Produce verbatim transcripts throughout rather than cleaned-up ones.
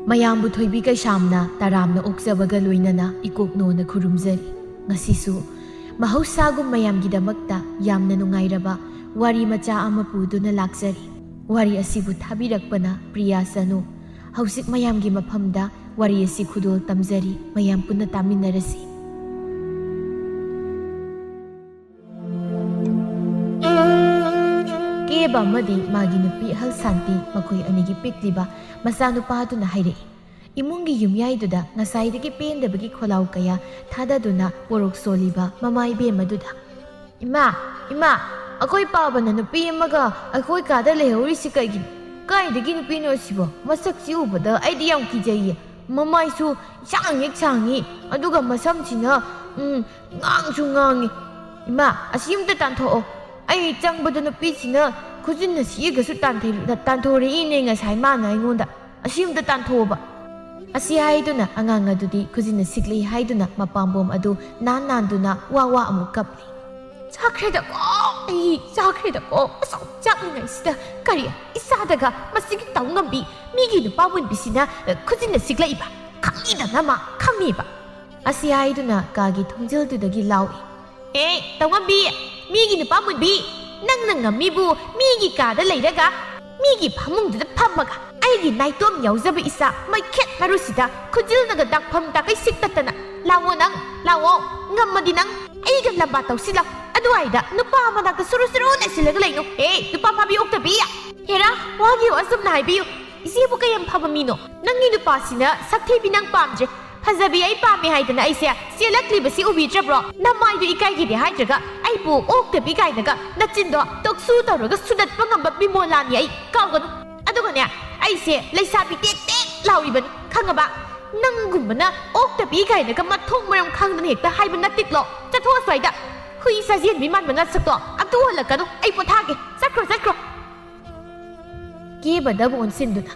ꯃꯌꯥꯝꯕꯨ ꯊꯣꯏꯕꯤ ꯀꯩꯁꯥꯝꯅ ꯇꯔꯥꯝꯅ ꯑꯣꯛꯆꯕꯒ ꯂꯣꯏꯅꯅ ꯏꯀꯣꯛꯅꯣꯅ ꯈꯨꯔꯨꯝꯖꯔꯤ꯫ ꯉꯁꯤꯁꯨ ꯃꯍꯧꯁꯥꯒꯨꯝ ꯃꯌꯥꯝꯒꯤꯗꯃꯛꯇ ꯌꯥꯝꯅ ꯅꯨꯡꯉꯥꯏꯔꯕ ꯋꯥꯔꯤ ꯃꯆꯥ ꯑꯃ ꯄꯨꯗꯨꯅ ꯂꯥꯛꯆꯔꯤ꯫ ꯋꯥꯔꯤ ꯑꯁꯤꯕꯨ ꯊꯥꯕꯤꯔꯛꯄꯅ ꯄ꯭ꯔꯤꯌꯥ ꯆꯅꯨ꯫ ꯍꯧꯖꯤꯛ ꯃꯌꯥꯝꯒꯤ ꯃꯐꯝꯗ ꯋꯥꯔꯤ ꯑꯁꯤ ꯈꯨꯗꯣꯜ ꯇꯝꯖꯔꯤ, ꯃꯌꯥꯝ ꯄꯨꯟꯅ ꯇꯥꯃꯤꯟꯅꯔꯁꯤ꯫ ꯀꯦꯕ ꯑꯃꯗꯤ ꯃꯥꯒꯤ ꯅꯨꯄꯤ ꯑꯍꯜ ꯁꯥꯟꯇꯤ, ꯃꯈꯣꯏ ꯑꯅꯤꯒꯤ ꯄꯤꯛꯂꯤꯕ ꯃꯆꯥꯅꯨꯄꯥ ꯑꯗꯨꯅ ꯍꯥꯏꯔꯛꯏ, ꯏꯃꯨꯡꯒꯤ ꯌꯨꯝꯌꯥꯏꯗꯨꯗ ꯉꯁꯥꯏꯗꯒꯤ ꯄꯦꯟꯗꯕꯒꯤ ꯈꯣꯜꯂꯥꯎ ꯀꯌꯥ ꯊꯥꯗꯗꯨꯅ ꯄꯣꯔꯣꯛ ꯁꯣꯜꯂꯤꯕ ꯃꯃꯥ ꯏꯕꯦꯝ ꯑꯗꯨꯗ꯫ "ꯏꯃꯥ, ꯏꯃꯥ, ꯑꯩꯈꯣꯏ ꯄꯥꯕꯅ ꯅꯨꯄꯤ ꯑꯃꯒ ꯑꯩꯈꯣꯏ ꯀꯥꯗ ꯂꯩꯍꯧꯔꯤꯁꯤ ꯀꯩꯒꯤꯅꯣ? ꯀꯥꯏꯗꯒꯤ ꯅꯨꯄꯤꯅꯣ ꯑꯁꯤꯕꯣ? ꯃꯁꯛꯁꯤ ꯎꯕꯗ ꯑꯩꯗꯤ ꯌꯥꯝ ꯀꯤꯖꯩꯌꯦ꯫ ꯃꯃꯥꯏꯁꯨ ꯏꯁꯥꯡ ꯍꯦꯛ ꯁꯥꯡꯉꯤ, ꯑꯗꯨꯒ ꯃꯁꯝꯁꯤꯅ, ꯎꯝ, ꯉꯥꯡꯁꯨ ꯉꯥꯡꯉꯤ꯫ ꯏꯃꯥ, ꯑꯁꯤ ꯑꯝꯇ ꯇꯥꯟꯊꯣꯛꯑꯣ꯫ ꯑꯩ ꯆꯪꯕꯗ ꯅꯨꯄꯤꯁꯤꯅ ꯈꯨꯖꯤꯟꯅ ꯁꯤꯛꯑꯒꯁꯨ ꯇꯥꯟꯊꯩ-, ꯇꯥꯟꯊꯣꯔꯛꯏꯅꯦ ꯉꯁꯥꯏ ꯃꯥꯅ ꯑꯩꯉꯣꯟꯗ꯫ ꯑꯁꯤ ꯑꯝꯇ ꯇꯥꯟꯊꯣꯛꯑꯣꯕ"꯫ ꯑꯁꯤ ꯍꯥꯏꯗꯨꯅ ꯑꯉꯥꯡ ꯑꯗꯨꯗꯤ ꯈꯨꯖꯤꯟꯅ ꯁꯤꯛꯂꯤ ꯍꯥꯏꯗꯨꯅ ꯃꯄꯥꯝꯕꯣꯝ ꯑꯗꯨ ꯅꯥꯟ ꯅꯥꯟꯗꯨꯅ ꯋꯥ ꯋꯥ ꯑꯃꯨꯛ ꯀꯞꯂꯤ꯫ "ꯆꯥꯈ꯭ꯔꯦꯗꯀꯣ, ꯑꯩ ꯆꯥꯈ꯭ꯔꯦꯗꯀꯣ, ꯑꯁꯨꯛ ꯆꯥꯛꯂꯤꯉꯩꯁꯤꯗ ꯀꯔꯤ ꯏꯆꯥꯗꯒ ꯃꯁꯤꯒꯤ ꯇꯧ ꯉꯝꯕꯤ ꯃꯤꯒꯤ ꯅꯨꯄꯥ ꯃꯨꯟꯕꯤꯁꯤꯅ, ꯑ, ꯈꯨꯖꯤꯟꯅ ꯁꯤꯛꯂꯛꯏꯕ? ꯈꯪꯉꯤꯗꯅ ꯃꯥ, ꯈꯪꯉꯤꯕ"꯫ ꯑꯁꯤ ꯍꯥꯏꯗꯨꯅ ꯀꯥꯒꯤ ꯊꯣꯡꯖꯤꯜꯗꯨꯗꯒꯤ ꯂꯥꯎꯏ꯫ "ꯑꯦ, ꯇꯧꯉꯝꯕꯤ, ꯃꯤꯒꯤ ꯅꯨꯄꯥ ꯃꯨꯟꯕꯤ, ꯅꯪꯅ ꯉꯝꯃꯤꯕꯨ ꯃꯤꯒꯤ ꯀꯥꯗ ꯂꯩꯔꯒ, ꯃꯤꯒꯤ ꯐꯃꯨꯡꯗꯨꯗ ꯐꯝꯃꯒ, ꯑꯩꯒꯤ ꯅꯥꯏꯇꯣꯝ ꯌꯥꯎꯖꯕ ꯏꯆꯥ ꯃꯩꯈꯦꯠ ꯃꯔꯨꯁꯤꯗ ꯈꯨꯖꯤꯜꯅꯒ ꯗꯥꯛꯐꯝ ꯗꯥꯛꯀꯩ ꯁꯤꯛꯇꯠꯇꯅ? ꯂꯥꯛꯑꯣ ꯅꯪ, ꯂꯥꯛꯑꯣ, ꯉꯝꯃꯗꯤ ꯅꯪ ꯑꯩꯒ ꯂꯝꯕꯥ ꯇꯧꯁꯤꯜꯂꯣ꯫ ꯑꯗꯨꯋꯥꯏꯗ ꯅꯨꯄꯥ ꯃꯅꯥꯛꯇ ꯁꯨꯔꯨ ꯁꯨꯔꯨ ꯂꯩꯁꯤꯜꯂꯒ ꯂꯩꯅꯨ꯫ ꯑꯦ, ꯅꯨꯄꯥ ꯐꯥꯕꯤ ꯑꯣꯛꯇꯕꯤ! ꯍꯦꯔꯥ, ꯋꯥꯒꯤ ꯋꯥ ꯆꯨꯝꯅ ꯍꯥꯏꯕꯤꯌꯨ꯫ ꯏꯆꯦꯕꯨ ꯀꯌꯥꯝ ꯐꯕ ꯃꯤꯅꯣ? ꯅꯪꯒꯤ ꯅꯨꯄꯥꯁꯤꯅ ꯁꯛꯊꯤꯕꯤ ꯅꯪ ꯄꯥꯝꯗ꯭ꯔꯦ, ꯐꯖꯕꯤ ꯑꯩ ꯄꯥꯝꯃꯦ ꯍꯥꯏꯗꯅ ꯑꯩꯁꯦ ꯆꯦꯜꯂꯛꯂꯤꯕꯁꯤ ꯎꯕꯤꯗ꯭ꯔꯕ꯭ꯔꯣ? ꯅꯃꯥꯏꯗꯨ ꯏꯀꯥꯏꯒꯤꯗꯦ ꯍꯥꯏꯗ꯭ꯔꯒ ꯑꯩꯕꯨ ꯑꯣꯛꯇꯕꯤ ꯀꯥꯏꯅꯒ ꯅꯆꯤꯟꯗꯣ ꯇꯣꯛꯁꯨ ꯇꯧꯔꯒ ꯁꯨꯗꯠꯄ ꯉꯝꯕ ꯃꯤꯃꯣꯂꯥꯅꯤ ꯑꯩ, ꯀꯥꯎꯒꯅꯨ꯫ ꯑꯗꯨꯒꯅꯦ, ꯑꯩꯁꯦ ꯂꯩꯁꯥꯕꯤ ꯇꯦꯛ ꯇꯦꯛ ꯂꯥꯎꯔꯤꯕꯅꯤ, ꯈꯪꯉꯕ? ꯅꯪꯒꯨꯝꯕꯅ ꯑꯣꯛꯇꯕꯤ ꯀꯥꯏꯅꯒ ꯃꯊꯣꯡ ꯃꯔꯝ ꯈꯪꯗꯅ ꯍꯦꯛꯇ ꯍꯥꯏꯕ ꯅꯠꯇꯦꯀꯣ꯫ ꯆꯠꯊꯣꯛꯑꯣ ꯁ꯭ꯋꯥꯏꯗ꯫ ꯍꯨꯏ ꯁꯥꯖꯦꯟꯕꯤ ꯃꯥꯟꯕ ꯅꯁꯛꯇꯣ ꯑꯝꯇ ꯎꯍꯜꯂꯛꯀꯅꯨ꯫ ꯑꯩ ꯄꯣꯊꯥꯒꯦ꯫ ꯆꯠꯈ꯭ꯔꯣ, ꯆꯠꯈ꯭ꯔꯣ꯫ ꯀꯦꯕꯗꯕꯨ ꯑꯣꯟꯁꯤꯟꯗꯨꯅ,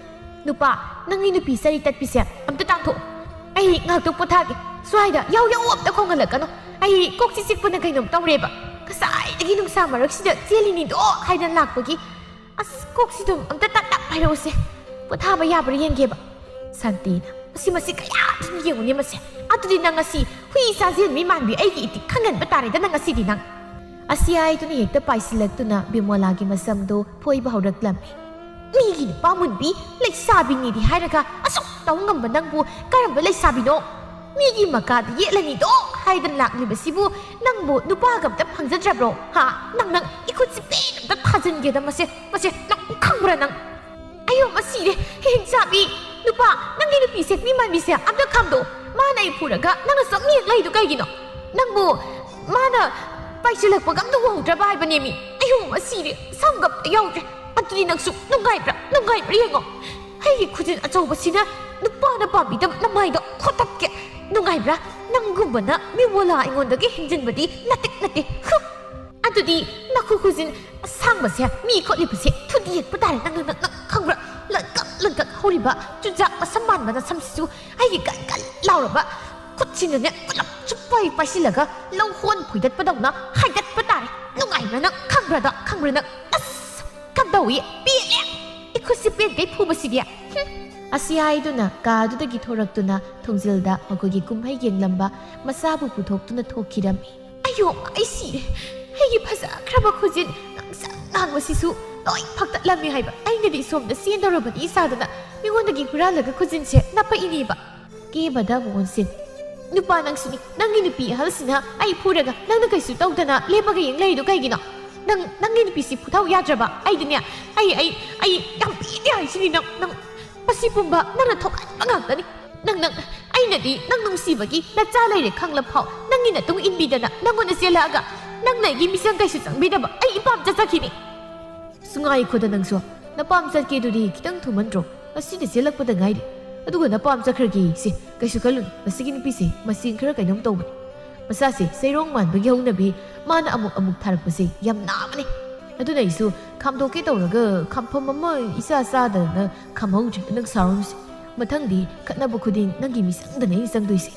"ꯅꯨꯄꯥ, ꯅꯪꯒꯤ ꯅꯨꯄꯤ ꯆꯔꯤ ꯇꯠꯄꯤꯁꯦ ꯑꯝꯇ ꯇꯥꯟꯊꯣꯛꯑꯣ꯫ ꯑꯩ ꯉꯥꯏꯍꯥꯛꯇꯪ ꯄꯣꯊꯥꯒꯦ꯫ ꯁ꯭ꯋꯥꯏꯗ ꯌꯥꯎ ꯌꯥꯎ ꯑꯝꯇ ꯈꯣꯡꯍꯜꯂꯛꯀꯅꯨ꯫ ꯑꯩ ꯀꯣꯛꯁꯤ ꯆꯤꯛꯄꯅ ꯀꯩꯅꯣꯝ ꯇꯧꯔꯦꯕ꯫ ꯉꯁꯥꯏꯗꯒꯤ ꯅꯨꯡꯁꯥ ꯃꯔꯛꯁꯤꯗ ꯆꯦꯜꯂꯤꯅꯤꯗꯣ ꯍꯥꯏꯗꯅ ꯂꯥꯛꯄꯒꯤ꯫ ꯑꯁ, ꯀꯣꯛꯁꯤꯗ ꯑꯝꯇ ꯇꯞ ꯇꯞ ꯍꯥꯏꯔꯛꯎꯁꯦ꯫ ꯄꯣꯊꯥꯕ ꯌꯥꯕ꯭ꯔꯥ ꯌꯦꯡꯒꯦꯕ꯫ ꯁꯥꯟꯇꯤꯅ, "ꯃꯁꯤ, ꯃꯁꯤ ꯀꯌꯥ ꯊꯤꯅ ꯌꯦꯡꯉꯨꯅꯦ ꯃꯁꯦ꯫ ꯑꯗꯨꯗꯤ ꯅꯪ ꯉꯁꯤ ꯍꯨꯏ ꯆꯥꯖꯦꯜ ꯃꯤ ꯃꯥꯟꯕꯤ ꯑꯩꯒꯤ ꯏꯇꯤꯛ ꯈꯪꯍꯟꯕ ꯇꯥꯔꯦꯗ ꯅꯪ ꯉꯁꯤꯗꯤ ꯅꯪ꯫" ꯑꯁꯤ ꯍꯥꯏꯗꯨꯅ ꯍꯦꯛꯇ ꯄꯥꯏꯁꯤꯜꯂꯛꯇꯨꯅ ꯕꯤꯃꯣꯂꯥꯒꯤ ꯃꯁꯝꯗꯣ ꯐꯣꯏꯕ ꯍꯧꯔꯛꯂꯝꯃꯤ꯫ "ꯃꯤꯒꯤ ꯅꯨꯄꯥ ꯃꯨꯟꯕꯤ ꯂꯩꯁꯥꯕꯤꯅꯤꯗꯤ ꯍꯥꯏꯔꯒ ꯑꯁꯨꯛ ꯇꯧ ꯉꯝꯕ ꯅꯪꯕꯨ ꯀꯔꯝꯕ ꯂꯩꯁꯥꯕꯤꯅꯣ? ꯃꯤꯒꯤ ꯃꯀꯥꯗ ꯌꯦꯠꯂꯅꯤꯗꯣ ꯍꯥꯏꯗꯅ ꯂꯥꯛꯂꯤꯕꯁꯤꯕꯨ ꯅꯪꯕꯨ ꯅꯨꯄꯥꯒ ꯑꯝꯇ ꯐꯪꯖꯗ꯭ꯔꯕ꯭ꯔꯣ? ꯍꯥ? ꯅꯪ, ꯅꯪ ꯏꯈꯨꯠꯁꯤ ꯄꯦꯟ ꯑꯝꯇ ꯊꯥꯖꯤꯟꯒꯦꯗ ꯃꯁꯦ, ꯃꯁꯦ ꯅꯪ ꯈꯪꯕ꯭ꯔꯥ ꯅꯪ?" "ꯑꯌꯣ, ꯃꯁꯤꯔꯦ, ꯍꯤꯡꯆꯥꯕꯤ! ꯅꯨꯄꯥ, ꯅꯪꯒꯤ ꯅꯨꯄꯤꯁꯦ, ꯃꯤ ꯃꯥꯟꯕꯤꯁꯦ, ꯑꯝꯇ ꯈꯥꯝꯗꯣꯛ꯫ ꯃꯥꯅ ꯑꯩ ꯐꯨꯔꯒ ꯅꯪꯅ ꯁꯨꯝ ꯌꯦꯡ ꯂꯩꯗꯨ ꯀꯩꯒꯤꯅꯣ? ꯅꯪꯕꯨ ꯃꯥꯅ ꯄꯥꯏꯁꯤꯜꯂꯛꯄꯒ ꯑꯝꯇ ꯎꯍꯧꯗ꯭ꯔꯕ ꯍꯥꯏꯕꯅꯦꯃꯤ꯫ ꯑꯌꯣ, ꯃꯁꯤꯔꯦ, ꯁꯝꯒ ꯑꯝꯇ ꯌꯥꯎꯗ꯭ꯔꯦ꯫ ꯑꯗꯨꯗꯤ ꯅꯪꯁꯨ ꯅꯨꯡꯉꯥꯏꯕ꯭ꯔꯥ? ꯅꯨꯡꯉꯥꯏꯕ꯭ꯔꯥ ꯌꯦꯡꯉꯣ꯫ ꯑꯩꯒꯤ ꯈꯨꯖꯤꯟ ꯑꯆꯧꯕꯁꯤꯅ ꯅꯨꯄꯥꯅ ꯄꯥꯝꯕꯤꯗꯕ ꯅꯃꯥꯏꯗꯣ ꯈꯣꯠꯇꯠꯀꯦ꯫ ꯅꯨꯡꯉꯥꯏꯕ꯭ꯔꯥ? ꯅꯪꯒꯨꯝꯕꯅ ꯃꯤꯋꯣꯂꯥ ꯑꯩꯉꯣꯟꯗꯒꯤ ꯍꯦꯟꯖꯤꯟꯕꯗꯤ ꯅꯠꯇꯦ, ꯅꯠꯇꯦ꯫ ꯍꯨꯝ! ꯑꯗꯨꯗꯤ ꯅꯈꯨ ꯈꯨꯖꯤꯟ ꯑꯁꯥꯡꯕꯁꯦ ꯃꯤ ꯈꯣꯠꯂꯤꯕꯁꯦ ꯊꯨꯗꯦꯛꯄ ꯇꯥꯔꯦ꯫ ꯅꯪ, ꯅꯪ, ꯅꯪ, ꯅꯪ ꯈꯪꯕ꯭ꯔꯥ? ꯂꯟꯀꯛ ꯂꯟꯀꯛ ꯍꯧꯔꯤꯕ ꯆꯨꯖꯥꯛ ꯃꯁꯝ ꯃꯥꯟꯕ ꯅꯁꯝꯁꯤꯁꯨ ꯑꯩꯒꯤ ꯀꯟ ꯀꯟ ꯂꯥꯎꯔꯕ ꯈꯨꯠꯁꯤꯅꯅꯦ ꯄꯨꯂꯞ ꯆꯨꯞꯄꯩ ꯄꯥꯏꯁꯤꯜꯂꯒ ꯂꯧꯍꯣꯟ ꯐꯣꯏꯗꯠꯄꯗꯧꯅ ꯍꯥꯏꯗꯠꯄ ꯇꯥꯔꯦ꯫ ꯅꯨꯡꯉꯥꯏꯕ꯭ꯔꯥ ꯅꯪ? ꯈꯪꯕ꯭ꯔꯥꯗꯣ? ꯈꯪꯕ꯭ꯔꯥ ꯅꯪ? ꯑꯁ! ꯀꯝꯗꯧꯏ? ꯄꯦꯜꯂꯦ! ꯏꯈꯨꯠꯁꯤ ꯄꯦꯟꯈꯩ ꯐꯨꯕꯁꯤꯗꯤ꯫ ꯍꯨꯝ! ꯑꯁꯤ ꯍꯥꯏꯗꯨꯅ ꯀꯥꯗꯨꯗꯒꯤ ꯊꯣꯔꯛꯇꯨꯅ ꯊꯣꯡꯖꯤꯜꯗ ꯃꯈꯣꯏꯒꯤ ꯀꯨꯝꯍꯩ ꯌꯦꯡꯂꯝꯕ ꯃꯆꯥꯕꯨ ꯄꯨꯊꯣꯛꯇꯨꯅ ꯊꯣꯛꯈꯤꯔꯝꯃꯤ꯫ "ꯑꯌꯣ, ꯑꯩ ꯁꯤꯔꯦ! ꯑꯩꯒꯤ ꯐꯖꯈ꯭ꯔꯕ ꯈꯨꯖꯤꯟ ꯉꯥꯡꯁꯪ ꯉꯥꯡꯕꯁꯤꯁꯨ ꯂꯣꯏ ꯐꯛꯇꯠꯂꯝꯃꯤ ꯍꯥꯏꯕ꯫ ꯑꯩꯅꯗꯤ ꯁꯣꯝꯗ ꯆꯦꯟꯗꯧꯔꯕꯅꯤ ꯁꯥꯗꯅ ꯃꯤꯉꯣꯟꯗꯒꯤ ꯍꯨꯔꯥꯜꯂꯒ ꯈꯨꯖꯤꯟꯁꯦ ꯅꯞꯄꯛꯏꯅꯦꯕ꯫" ꯀꯦꯕꯗ ꯑꯃꯨꯛ ꯑꯣꯟꯁꯤꯟ꯫ "ꯅꯨꯄꯥ ꯅꯪꯁꯨꯅꯤ, ꯅꯪꯒꯤ ꯅꯨꯄꯤ ꯑꯍꯜꯁꯤꯅ ꯑꯩ ꯐꯨꯔꯒ ꯅꯪꯅ ꯀꯩꯁꯨ ꯇꯧꯗꯅ ꯂꯦꯞꯄꯒ ꯌꯦꯡ ꯂꯩꯔꯤꯗꯣ ꯀꯩꯒꯤꯅꯣ? ꯅꯪ, ꯅꯪꯒꯤ ꯅꯨꯄꯤꯁꯤ ꯐꯨꯊꯧ ꯌꯥꯗ꯭ꯔꯕ? ꯑꯩꯗꯤꯅꯦ, ꯑꯩ, ꯑꯩ, ꯑꯩ ꯌꯥꯝ ꯄꯦꯟꯗꯦ ꯍꯥꯏꯁꯤꯅꯤ ꯅꯪ, ꯅꯪ, ꯃꯁꯤ ꯄꯨꯝꯕ ꯅꯪꯅ ꯊꯣꯛꯍꯟꯕ ꯉꯥꯛꯇꯅꯤ꯫ ꯅꯪ, ꯅꯪ, ꯑꯩꯅꯗꯤ ꯅꯪ ꯅꯨꯡꯁꯤꯕꯒꯤ ꯅꯆꯥ ꯂꯩꯔꯦ ꯈꯪꯂ ꯐꯥꯎ ꯅꯪꯒꯤ ꯅꯇꯨꯡ ꯏꯟꯕꯤꯗꯅ ꯅꯪꯉꯣꯟꯗ ꯆꯦꯜꯂꯛꯑꯒ ꯅꯪꯅ ꯑꯩꯒꯤ ꯃꯤꯆꯪ ꯀꯩꯁꯨ ꯆꯪꯕꯤꯗꯕ ꯑꯩ ꯏꯄꯥꯝ ꯆꯠꯆꯈꯤꯅꯤ꯫" "ꯁꯨꯡꯉꯥꯏ ꯈꯣꯗ ꯅꯪꯁꯨ꯫ ꯅꯄꯥꯝ ꯆꯠꯀꯦꯗꯨꯗꯤ ꯈꯤꯇꯪ ꯊꯨꯃꯟꯗ꯭ꯔꯣ? ꯉꯁꯤꯗ ꯆꯦꯜꯂꯛꯄꯗ ꯉꯥꯏꯔꯤ꯫ ꯑꯗꯨꯒ ꯅꯄꯥꯝ ꯆꯠꯈ꯭ꯔꯒꯦ ꯁꯤ꯫ ꯀꯩꯁꯨ ꯈꯜꯂꯨꯅꯨ, ꯃꯁꯤꯒꯤ ꯅꯨꯄꯤꯁꯦ ꯃꯆꯤꯡ ꯈꯔ ꯀꯩꯅꯣꯝ ꯇꯧꯕꯅꯤ꯫ ꯃꯁꯥꯁꯦ ꯆꯩꯔꯣꯡ ꯃꯥꯟꯕꯒꯤ ꯍꯧꯅꯕꯤ ꯃꯥꯅ ꯑꯃꯨꯛ ꯑꯃꯨꯛ ꯊꯥꯔꯛꯄꯁꯦ ꯌꯥꯝ ꯅꯥꯕꯅꯤ꯫ ꯑꯗꯨꯅ ꯑꯩꯁꯨ ꯈꯥꯝꯗꯣꯛꯀꯦ ꯇꯧꯔꯒ ꯈꯥꯝꯐꯝ ꯑꯃ ꯏꯆꯥ ꯆꯥꯗꯗꯅ ꯈꯥꯝꯍꯧꯗ꯭ꯔꯦ꯫ ꯅꯪ ꯁꯥꯎꯔꯅꯨꯁꯦ꯫ ꯃꯊꯪꯗꯤ ꯈꯠꯅꯕ ꯈꯨꯗꯤꯡ ꯅꯪꯒꯤ ꯃꯤꯆꯪꯗꯅꯦ ꯑꯩꯅ ꯆꯪꯗꯣꯏꯁꯦ꯫"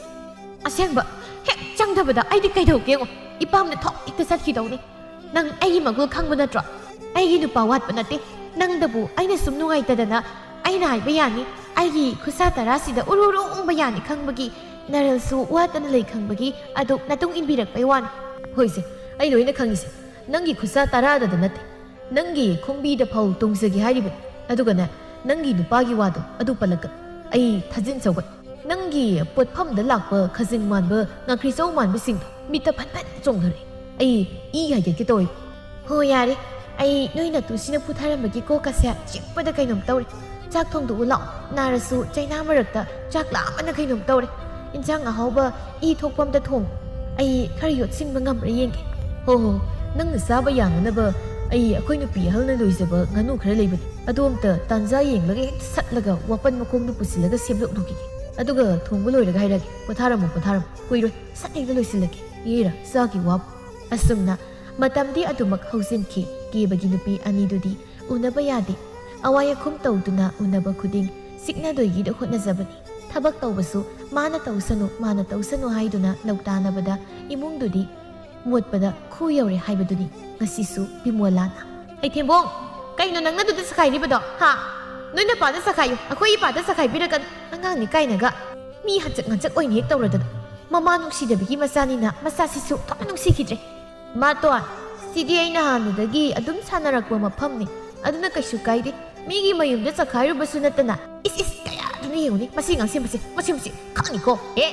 ꯑꯁꯦꯡꯕ, ꯍꯦꯛ ꯆꯪꯗꯕꯗ ꯑꯩꯗꯤ ꯀꯩꯗꯧꯒꯦ ꯌꯦꯡꯉꯣ, ꯏꯄꯥꯝꯗ ꯊꯣꯛ ꯍꯦꯛꯇ ꯆꯠꯈꯤꯗꯧꯅꯤ꯫ ꯅꯪ ꯑꯩꯒꯤ ꯃꯒꯨꯟ ꯈꯪꯕ ꯅꯠꯇ꯭ꯔꯣ? ꯑꯩꯒꯤ ꯅꯨꯄꯥ ꯋꯥꯠꯄ ꯅꯠꯇꯦ꯫ ꯅꯪꯗꯕꯨ ꯑꯩꯅ ꯁꯨꯝ ꯅꯨꯡꯉꯥꯏꯇꯗꯅ ꯑꯩꯅ ꯍꯥꯏꯕ ꯌꯥꯅꯤ, ꯑꯩꯒꯤ ꯈꯨꯠꯁꯥ ꯇꯔꯥꯁꯤꯗ ꯎꯔꯨ ꯎꯔꯨ ꯎꯪꯕ ꯌꯥꯅꯤ ꯈꯪꯕꯒꯤ, ꯅꯔꯜꯁꯨ ꯋꯥꯠꯇꯅ ꯂꯩ ꯈꯪꯕꯒꯤ ꯑꯗꯨꯛ ꯅꯇꯨꯡ ꯏꯟꯕꯤꯔꯛꯄꯩ ꯋꯥꯅꯤ꯫ ꯍꯣꯏꯁꯦ, ꯑꯩ ꯂꯣꯏꯅ ꯈꯪꯉꯤꯁꯦ꯫ ꯅꯪꯒꯤ ꯈꯨꯠꯁꯥ ꯇꯔꯥꯗꯗ ꯅꯠꯇꯦ, ꯅꯪꯒꯤ ꯈꯣꯡꯕꯤꯗ ꯐꯥꯎ ꯇꯣꯡꯖꯒꯦ ꯍꯥꯏꯔꯤꯕꯅꯤ꯫ ꯑꯗꯨꯒꯅꯦ, ꯅꯪꯒꯤ ꯅꯨꯄꯥꯒꯤ ꯋꯥꯗꯣ ꯑꯗꯨ ꯄꯜꯂꯛꯀꯅꯨ꯫ ꯑꯩ ꯊꯥꯖꯤꯟ ꯁꯧꯒꯠ꯫ ꯅꯪꯒꯤ ꯄꯣꯠꯐꯝꯗ ꯂꯥꯛꯄ ꯈꯖꯤꯡ ꯃꯥꯟꯕ, ꯉꯥꯀ꯭ꯔꯤꯆꯧ ꯃꯥꯟꯕꯁꯤꯡꯗꯣ ꯃꯤꯠꯇ ꯐꯟ ꯐꯟ ꯆꯣꯡꯊꯔꯛꯑꯦ꯫ ꯑꯩ ꯏ ꯍꯥꯏꯒꯠꯀꯦ ꯇꯧꯋꯦ꯫ ꯍꯣ ꯌꯥꯔꯦ, ꯑꯩ ꯅꯣꯏ ꯅꯇꯨꯁꯤꯅ ꯄꯨꯊꯔꯝꯕꯒꯤ ꯀꯣꯛꯀꯁꯦ ꯆꯤꯛꯄꯗ ꯀꯩꯅꯣꯝ ꯇꯧꯔꯦ꯫ ꯆꯥꯛ ꯊꯣꯡꯗꯣꯛꯎ ꯂꯥꯛꯑꯣ꯫ ꯅꯥꯔꯁꯨ ꯆꯩꯅꯥ ꯃꯔꯛꯇ ꯆꯥꯛ ꯂꯥꯝꯕꯅ ꯀꯩꯅꯣꯝ ꯇꯧꯔꯦ꯫ ꯏꯟꯁꯥꯡ ꯑꯍꯥꯎꯕ ꯏ ꯊꯣꯛꯄ ꯑꯝꯇ ꯊꯣꯡꯉꯨ꯫ ꯑꯩ ꯈꯔ ꯌꯣꯠꯁꯤꯟꯕ ꯉꯝꯕ꯭ꯔꯥ ꯌꯦꯡꯒꯦ꯫ ꯍꯣ ꯍꯣ, ꯅꯪꯅ ꯆꯥꯕ ꯌꯥꯅꯅꯕ ꯑꯩ ꯑꯩꯈꯣꯏ ꯅꯨꯄꯤ ꯑꯍꯜꯅ ꯂꯣꯏꯖꯕ ꯉꯥꯅꯨ ꯈꯔ ꯂꯩꯕꯅꯤ꯫ ꯑꯗꯨ ꯑꯝꯇ ꯇꯥꯟꯖꯥ ꯌꯦꯡꯂꯒ ꯍꯦꯛꯇ ꯁꯠꯂꯒ ꯋꯥꯄꯟ ꯃꯈꯣꯡꯗꯨ ꯄꯨꯁꯤꯜꯂꯒ ꯁꯦꯝꯗꯣꯛꯂꯨꯈꯤꯒꯦ꯫ ꯑꯗꯨꯒ ꯊꯣꯡꯕ ꯂꯣꯏꯔꯒ ꯍꯥꯏꯔꯒꯦ꯫ ꯄꯣꯊꯥꯔꯝꯃꯣ, ꯄꯣꯊꯥꯔꯝꯃꯣ꯫ ꯀꯨꯏꯔꯣꯏ, ꯁꯠ ꯍꯦꯛꯇ ꯂꯣꯏꯁꯤꯜꯂꯒꯦ꯫ ꯏꯔꯥ, ꯆꯥꯒꯤ ꯋꯥꯕꯨ꯫ ꯑꯁꯨꯝꯅ ꯃꯇꯝꯗꯤ ꯑꯗꯨꯃꯛ ꯍꯧꯖꯤꯟꯈꯤ꯫ ꯀꯦꯕꯒꯤ ꯅꯨꯄꯤ ꯑꯅꯤꯗꯨꯗꯤ ꯎꯅꯕ ꯌꯥꯗꯦ꯫ ꯑꯋꯥꯏ ꯑꯈꯨꯝ ꯇꯧꯗꯨꯅ ꯎꯅꯕ ꯈꯨꯗꯤꯡ ꯆꯤꯛꯅꯗꯣꯏꯒꯤꯗ ꯍꯣꯠꯅꯖꯕꯅꯤ꯫ ꯊꯕꯛ ꯇꯧꯕꯁꯨ ꯃꯥꯅ ꯇꯧꯁꯅꯨ, ꯃꯥꯅ ꯇꯧꯁꯅꯨ ꯍꯥꯏꯗꯨꯅ ꯂꯧꯇꯥꯅꯕꯗ ꯏꯃꯨꯡꯗꯨꯗꯤ ꯃꯣꯠꯄꯗ ꯈꯨ ꯌꯧꯔꯦ ꯍꯥꯏꯕꯗꯨꯅꯤ꯫ ꯉꯁꯤꯁꯨ ꯕꯤꯃꯣꯂꯥꯅ, "ꯑꯩ ꯊꯦꯝꯕꯣꯡ, ꯀꯩꯅꯣ ꯅꯪꯅ ꯑꯗꯨꯗ ꯆꯈꯥꯏꯔꯤꯕꯗꯣ, ꯍꯥ? ꯅꯣꯏ ꯅꯄꯥꯗ ꯆꯈꯥꯏꯌꯨ, ꯑꯩꯈꯣꯏ ꯏꯄꯥꯗ ꯆꯈꯥꯏꯕꯤꯔꯛꯀꯅꯨ꯫ ꯑꯉꯥꯡꯅꯤ ꯀꯥꯏꯅꯒ꯫ ꯃꯤ ꯍꯟꯆꯛ ꯉꯟꯆꯛ ꯑꯣꯏꯅ ꯍꯦꯛ ꯇꯧꯔꯗꯅ꯫ ꯃꯃꯥ ꯅꯨꯡꯁꯤꯗꯕꯒꯤ ꯃꯆꯥꯅꯤꯅ ꯃꯆꯥꯁꯤꯁꯨ ꯊꯣꯛꯅ ꯅꯨꯡꯁꯤꯈꯤꯗ꯭ꯔꯦ꯫ ꯃꯥꯇꯣꯟ, ꯁꯤꯗꯤ ꯑꯩꯅ ꯍꯥꯟꯅꯗꯒꯤ ꯑꯗꯨꯝ ꯁꯥꯟꯅꯔꯛꯄ ꯃꯐꯝꯅꯤ, ꯑꯗꯨꯅ ꯀꯩꯁꯨ ꯀꯥꯏꯗꯦ꯫ ꯃꯤꯒꯤ ꯃꯌꯨꯝꯗ ꯆꯈꯥꯏꯔꯨꯕꯁꯨ ꯅꯠꯇꯅ꯫ ꯏꯁ, ꯏꯁ, ꯀꯌꯥꯗꯨꯅ ꯌꯦꯡꯉꯨꯅꯦ, ꯃꯁꯤ ꯉꯥꯡꯁꯦ, ꯃꯁꯤ, ꯃꯁꯤ, ꯃꯁꯤ ꯈꯪꯅꯤꯀꯣ꯫ ꯑꯦ,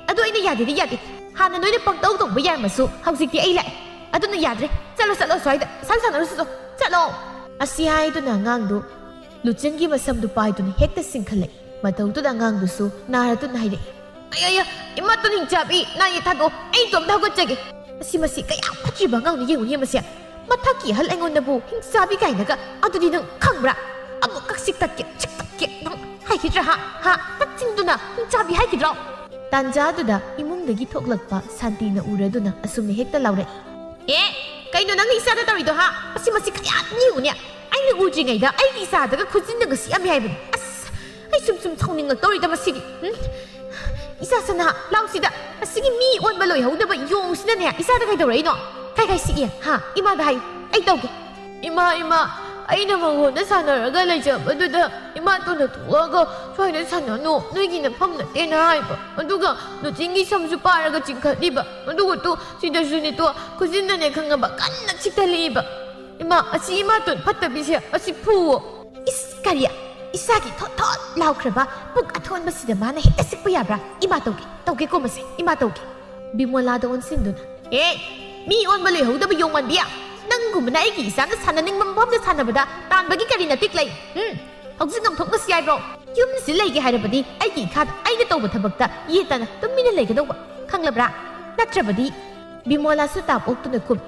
ꯑꯗꯨ ꯑꯩꯅ ꯌꯥꯗꯦꯗꯤ ꯌꯥꯗꯦ꯫ ꯍꯥꯟꯅ ꯅꯣꯏꯅ ꯄꯪꯇꯧ ꯇꯧꯕ ꯌꯥꯔꯝꯃꯁꯨ, ꯍꯧꯖꯤꯛꯇꯤ ꯑꯩ ꯂꯥꯛꯑꯦ꯫ ꯑꯗꯨꯅ ꯌꯥꯗ꯭ꯔꯦ꯫ ꯆꯠꯂꯣ, ꯆꯠꯂꯣ, ꯁ꯭ꯋꯥꯏꯗ ꯁꯥꯟ ꯁꯥꯟꯅꯔꯨꯁꯤ ꯆꯣ꯫ ꯆꯠꯂꯣ!" ꯑꯁꯤ ꯍꯥꯏꯗꯨꯅ ꯑꯉꯥꯡꯗꯨ ꯂꯨꯆꯤꯟꯒꯤ ꯃꯁꯝꯗꯨ ꯄꯥꯏꯗꯨꯅ ꯍꯦꯛꯇ ꯆꯤꯡꯈꯠꯂꯛꯏ꯫ ꯃꯇꯧꯗꯨꯗ ꯑꯉꯥꯡꯗꯨꯁꯨ ꯅꯥꯔꯗꯨꯅ ꯍꯥꯏꯔꯛꯏ, "ꯑꯌꯥ, ꯑꯌꯥ, ꯏꯃꯥ ꯇꯨꯅꯤꯡꯆꯥꯕꯤ, ꯅꯥ ꯌꯦꯛ ꯊꯥꯗꯣꯛꯑꯣ, ꯑꯩ ꯏꯇꯣꯝꯇ ꯍꯧꯒꯠꯆꯒꯦ꯫ ꯑꯁꯤ ꯃꯁꯤ ꯀꯌꯥꯝ ꯐꯠꯇ꯭ꯔꯤꯕ ꯑꯉꯥꯡꯅꯣ ꯌꯦꯡꯉꯨꯅꯦ ꯃꯁꯦ꯫ ꯃꯊꯛꯀꯤ ꯑꯍꯜ ꯑꯩꯉꯣꯟꯗꯕꯨ ꯍꯤꯡꯆꯥꯕꯤ ꯀꯥꯏꯅꯒ, ꯑꯗꯨꯗꯤ ꯅꯪ ꯈꯪꯕ꯭ꯔꯥ? ꯑꯃꯨꯛ ꯀꯛꯁꯤ ꯀꯛꯀꯦ, ꯁꯤ ꯀꯛꯀꯦ ꯅꯪ ꯍꯥꯏꯈꯤꯗ꯭ꯔꯥ, ꯍꯥ? ꯍꯥ? ꯅꯆꯤꯟꯗꯨꯅ ꯍꯤꯡꯆꯥꯕꯤ ꯍꯥꯏꯈꯤꯗ꯭ꯔꯣ?" ꯇꯥꯟꯖꯥꯗꯨꯗ ꯏꯃꯨꯡꯗꯒꯤ ꯊꯣꯛꯂꯛꯄ ꯁꯥꯟꯇꯤꯅ ꯎꯔꯗꯨꯅ ꯑꯁꯨꯝꯅ ꯍꯦꯛꯇ ꯂꯥꯎꯔꯛꯏ, "ꯑꯦ, ꯀꯩꯅꯣ ꯅꯪꯅ ꯏꯆꯥꯗ ꯇꯧꯔꯤꯗꯣ, ꯍꯥ? ꯃꯁꯤ, ꯃꯁꯤ ꯀꯌꯥ ꯌꯦꯡꯉꯨꯅꯦ꯫ ꯑꯩꯅ ꯎꯗ꯭ꯔꯤꯉꯩꯗ ꯑꯩꯒꯤ ꯏꯆꯥꯗꯒ ꯈꯨꯖꯤꯟꯅꯒ ꯁꯤꯛꯑꯝꯃꯦ ꯍꯥꯏꯕꯅꯤ꯫ ꯑꯁ, ꯑꯩ ꯁꯨꯝ ꯁꯨꯝ ꯁꯥꯎꯅꯤꯡꯉꯛꯇꯧꯔꯤꯗ ꯃꯁꯤꯗꯤ꯫ ꯎꯝ?" ꯏꯆꯥ ꯁꯅꯥ, ꯂꯥꯎꯁꯤꯗ꯫ ꯑꯁꯤꯒꯤ ꯃꯤ ꯑꯣꯟꯕ ꯂꯣꯏꯍꯧꯗꯕ ꯌꯣꯡꯁꯤꯅꯅꯦ ꯏꯆꯥꯗ ꯀꯩꯗꯧꯔꯛꯏꯅꯣ? ꯀꯥꯏ ꯀꯥꯏ ꯆꯤꯛꯏ? ꯍꯥ? ꯏꯃꯥꯗ ꯍꯥꯏꯌꯨ, ꯑꯩ ꯇꯧꯒꯦ꯫ ꯏꯃꯥ, ꯏꯃꯥ, ꯑꯩꯅ ꯃꯉꯣꯟꯗ ꯁꯥꯟꯅꯔꯒ ꯂꯩꯖꯕꯗꯨꯗ ꯏꯃꯥꯇꯣꯟꯅ ꯊꯣꯛꯂꯛꯑꯒ "ꯁ꯭ꯋꯥꯏꯗ ꯁꯥꯟꯅꯅꯨ, ꯅꯣꯏꯒꯤ ꯅꯐꯝ ꯅꯠꯇꯦꯅ" ꯍꯥꯏꯕ꯫ ꯑꯗꯨꯒ ꯅꯨꯆꯤꯡꯒꯤ ꯁꯝꯁꯨ ꯄꯥꯏꯔꯒ ꯆꯤꯡꯈꯠꯂꯤꯕ꯫ ꯑꯗꯨꯒ ꯇꯨ ꯁꯤꯗꯁꯨꯅꯦ ꯇꯨ ꯈꯨꯖꯤꯟꯅꯅꯦ ꯈꯪꯉꯕ ꯀꯟꯅ ꯆꯤꯛꯊꯠꯂꯛꯏꯕ꯫ ꯏꯃꯥ, ꯑꯁꯤ ꯏꯃꯥꯇꯣꯟ ꯐꯠꯇꯕꯤꯁꯦ ꯑꯁꯤ ꯐꯨꯋꯣ꯫ ꯏꯁ, ꯀꯔꯤ? ꯏꯆꯥꯒꯤ ꯊꯣꯠ ꯊꯣꯠ ꯂꯥꯎꯈ꯭ꯔꯕ ꯄꯨꯛ ꯑꯊꯣꯟꯕꯁꯤꯗ ꯃꯥꯅ ꯍꯦꯛꯇ ꯆꯤꯛꯄ ꯌꯥꯕ꯭ꯔꯥ? ꯏꯃꯥ ꯇꯧꯒꯦ, ꯇꯧꯒꯦꯀꯣ ꯃꯁꯦ, ꯏꯃꯥ ꯇꯧꯒꯦ꯫ ꯕꯤꯃꯣꯂꯥꯗ ꯑꯣꯟꯁꯤꯟꯗꯨꯅ, "ꯑꯦ, ꯃꯤ ꯑꯣꯟꯕ ꯂꯣꯏꯍꯧꯗꯕ ꯌꯣꯡ ꯃꯥꯟꯕꯤ! ꯅꯪꯒꯨꯝꯕꯅ ꯑꯩꯒꯤ ꯏꯆꯥꯅ ꯁꯥꯟꯅꯅꯤꯡꯕ ꯃꯐꯝꯗ ꯁꯥꯟꯅꯕꯗ ꯇꯥꯟꯕꯒꯤ ꯀꯔꯤ ꯅꯇꯤꯛ ꯂꯩ? ꯎꯝ? ꯍꯧꯖꯤꯛ ꯉꯝꯊꯣꯛꯅꯁꯤ ꯍꯥꯏꯕ꯭ꯔꯣ? ꯌꯨꯝꯁꯤ ꯂꯩꯒꯦ ꯍꯥꯏꯔꯕꯗꯤ ꯑꯩꯒꯤ ꯏꯈꯥꯗ ꯑꯩꯅ ꯇꯧꯕ ꯊꯕꯛꯇ ꯌꯦꯠꯇꯅ ꯇꯨꯃꯤꯟꯅ ꯂꯩꯒꯗꯧꯕ, ꯈꯪꯂꯕ꯭ꯔꯥ? ꯅꯠꯇ꯭ꯔꯕꯗꯤ?" ꯕꯤꯃꯣꯂꯥꯁꯨ ꯇꯥꯞ ꯑꯣꯛꯇꯨꯅ ꯈꯨꯝꯃꯤ꯫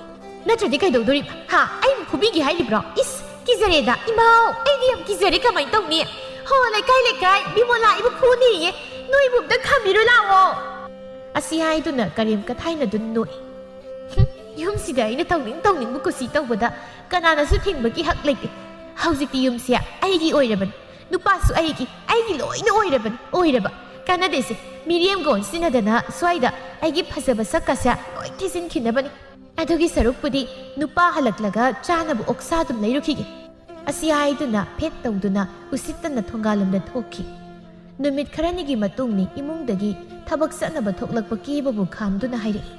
"ꯅꯠꯇ꯭ꯔꯗꯤ ꯀꯩꯗꯧꯗꯣꯔꯤꯕ? ꯍꯥ? ꯑꯩꯕꯨ ꯐꯨꯕꯤꯒꯦ ꯍꯥꯏꯔꯤꯕ꯭ꯔꯣ? ꯏꯁ, ꯀꯤꯖꯔꯦꯗ꯫ ꯏꯃꯥꯎ, ꯑꯩꯗꯤ ꯌꯥꯝ ꯀꯤꯖꯔꯦ꯫ ꯀꯃꯥꯏꯅ ꯇꯧꯅꯤ? ꯍꯣ, ꯂꯩꯀꯥꯏ, ꯂꯩꯀꯥꯏ, ꯕꯤꯃꯣꯂꯥ ꯑꯩꯕꯨ ꯐꯨꯅꯤꯌꯦ꯫ ꯅꯣꯏꯕꯨ ꯑꯝꯇ ꯈꯥꯝꯕꯤꯔꯨ ꯂꯥꯛꯑꯣ!" ꯑꯁꯤ ꯍꯥꯏꯗꯨꯅ ꯀꯔꯦꯝ ꯀꯊꯥꯏꯅꯗꯨꯅ ꯅꯣꯛꯏ꯫ "ꯍꯨꯝ, ꯌꯨꯝꯁꯤꯗ ꯑꯩꯅ ꯇꯧꯅꯤꯡ ꯇꯧꯅꯤꯡꯕ ꯀꯨꯁꯤ ꯇꯧꯕꯗ ꯀꯅꯥꯅꯁꯨ ꯊꯤꯡꯕꯒꯤ ꯍꯛ ꯂꯩꯇꯦ꯫ ꯍꯧꯖꯤꯛꯇꯤ ꯌꯨꯝꯁꯦ ꯑꯩꯒꯤ ꯑꯣꯏꯔꯕꯅꯤ꯫ ꯅꯨꯄꯥꯁꯨ ꯑꯩꯒꯤ, ꯑꯩꯒꯤ ꯂꯣꯏꯅ ꯑꯣꯏꯔꯕꯅꯤ, ꯑꯣꯏꯔꯕ꯫ ꯀꯥꯟꯅꯗꯦꯁꯦ, ꯃꯤꯔꯦꯝꯒ ꯑꯣꯟꯁꯤꯟꯅꯗꯅ ꯁ꯭ꯋꯥꯏꯗ ꯑꯩꯒꯤ ꯐꯖꯕ ꯁꯛꯀꯁꯦ ꯂꯣꯏ ꯊꯤꯖꯤꯟꯈꯤꯅꯕꯅꯤ꯫ ꯑꯗꯨꯒꯤ ꯁꯔꯨꯛꯄꯨꯗꯤ ꯅꯨꯄꯥ ꯍꯜꯂꯛꯂꯒ ꯆꯥꯅꯕ ꯑꯣꯛꯁꯥ ꯑꯗꯨꯝ ꯂꯩꯔꯨꯈꯤꯒꯦ꯫" ꯑꯁꯤ ꯍꯥꯏꯗꯨꯅ ꯐꯦꯠ ꯇꯧꯗꯨꯅ ꯎꯁꯤꯠꯇꯅ ꯊꯣꯡꯒꯥꯜꯂꯣꯝꯗ ꯊꯣꯛꯈꯤ꯫ ꯅꯨꯃꯤꯠ ꯈꯔꯅꯤꯒꯤ ꯃꯇꯨꯡꯅꯤ ꯏꯃꯨꯡꯗꯒꯤ ꯊꯕꯛ ꯆꯠꯅꯕ ꯊꯣꯛꯂꯛꯄ ꯀꯦꯕꯕꯨ ꯈꯥꯝꯗꯨꯅ ꯍꯥꯏꯔꯛꯏ,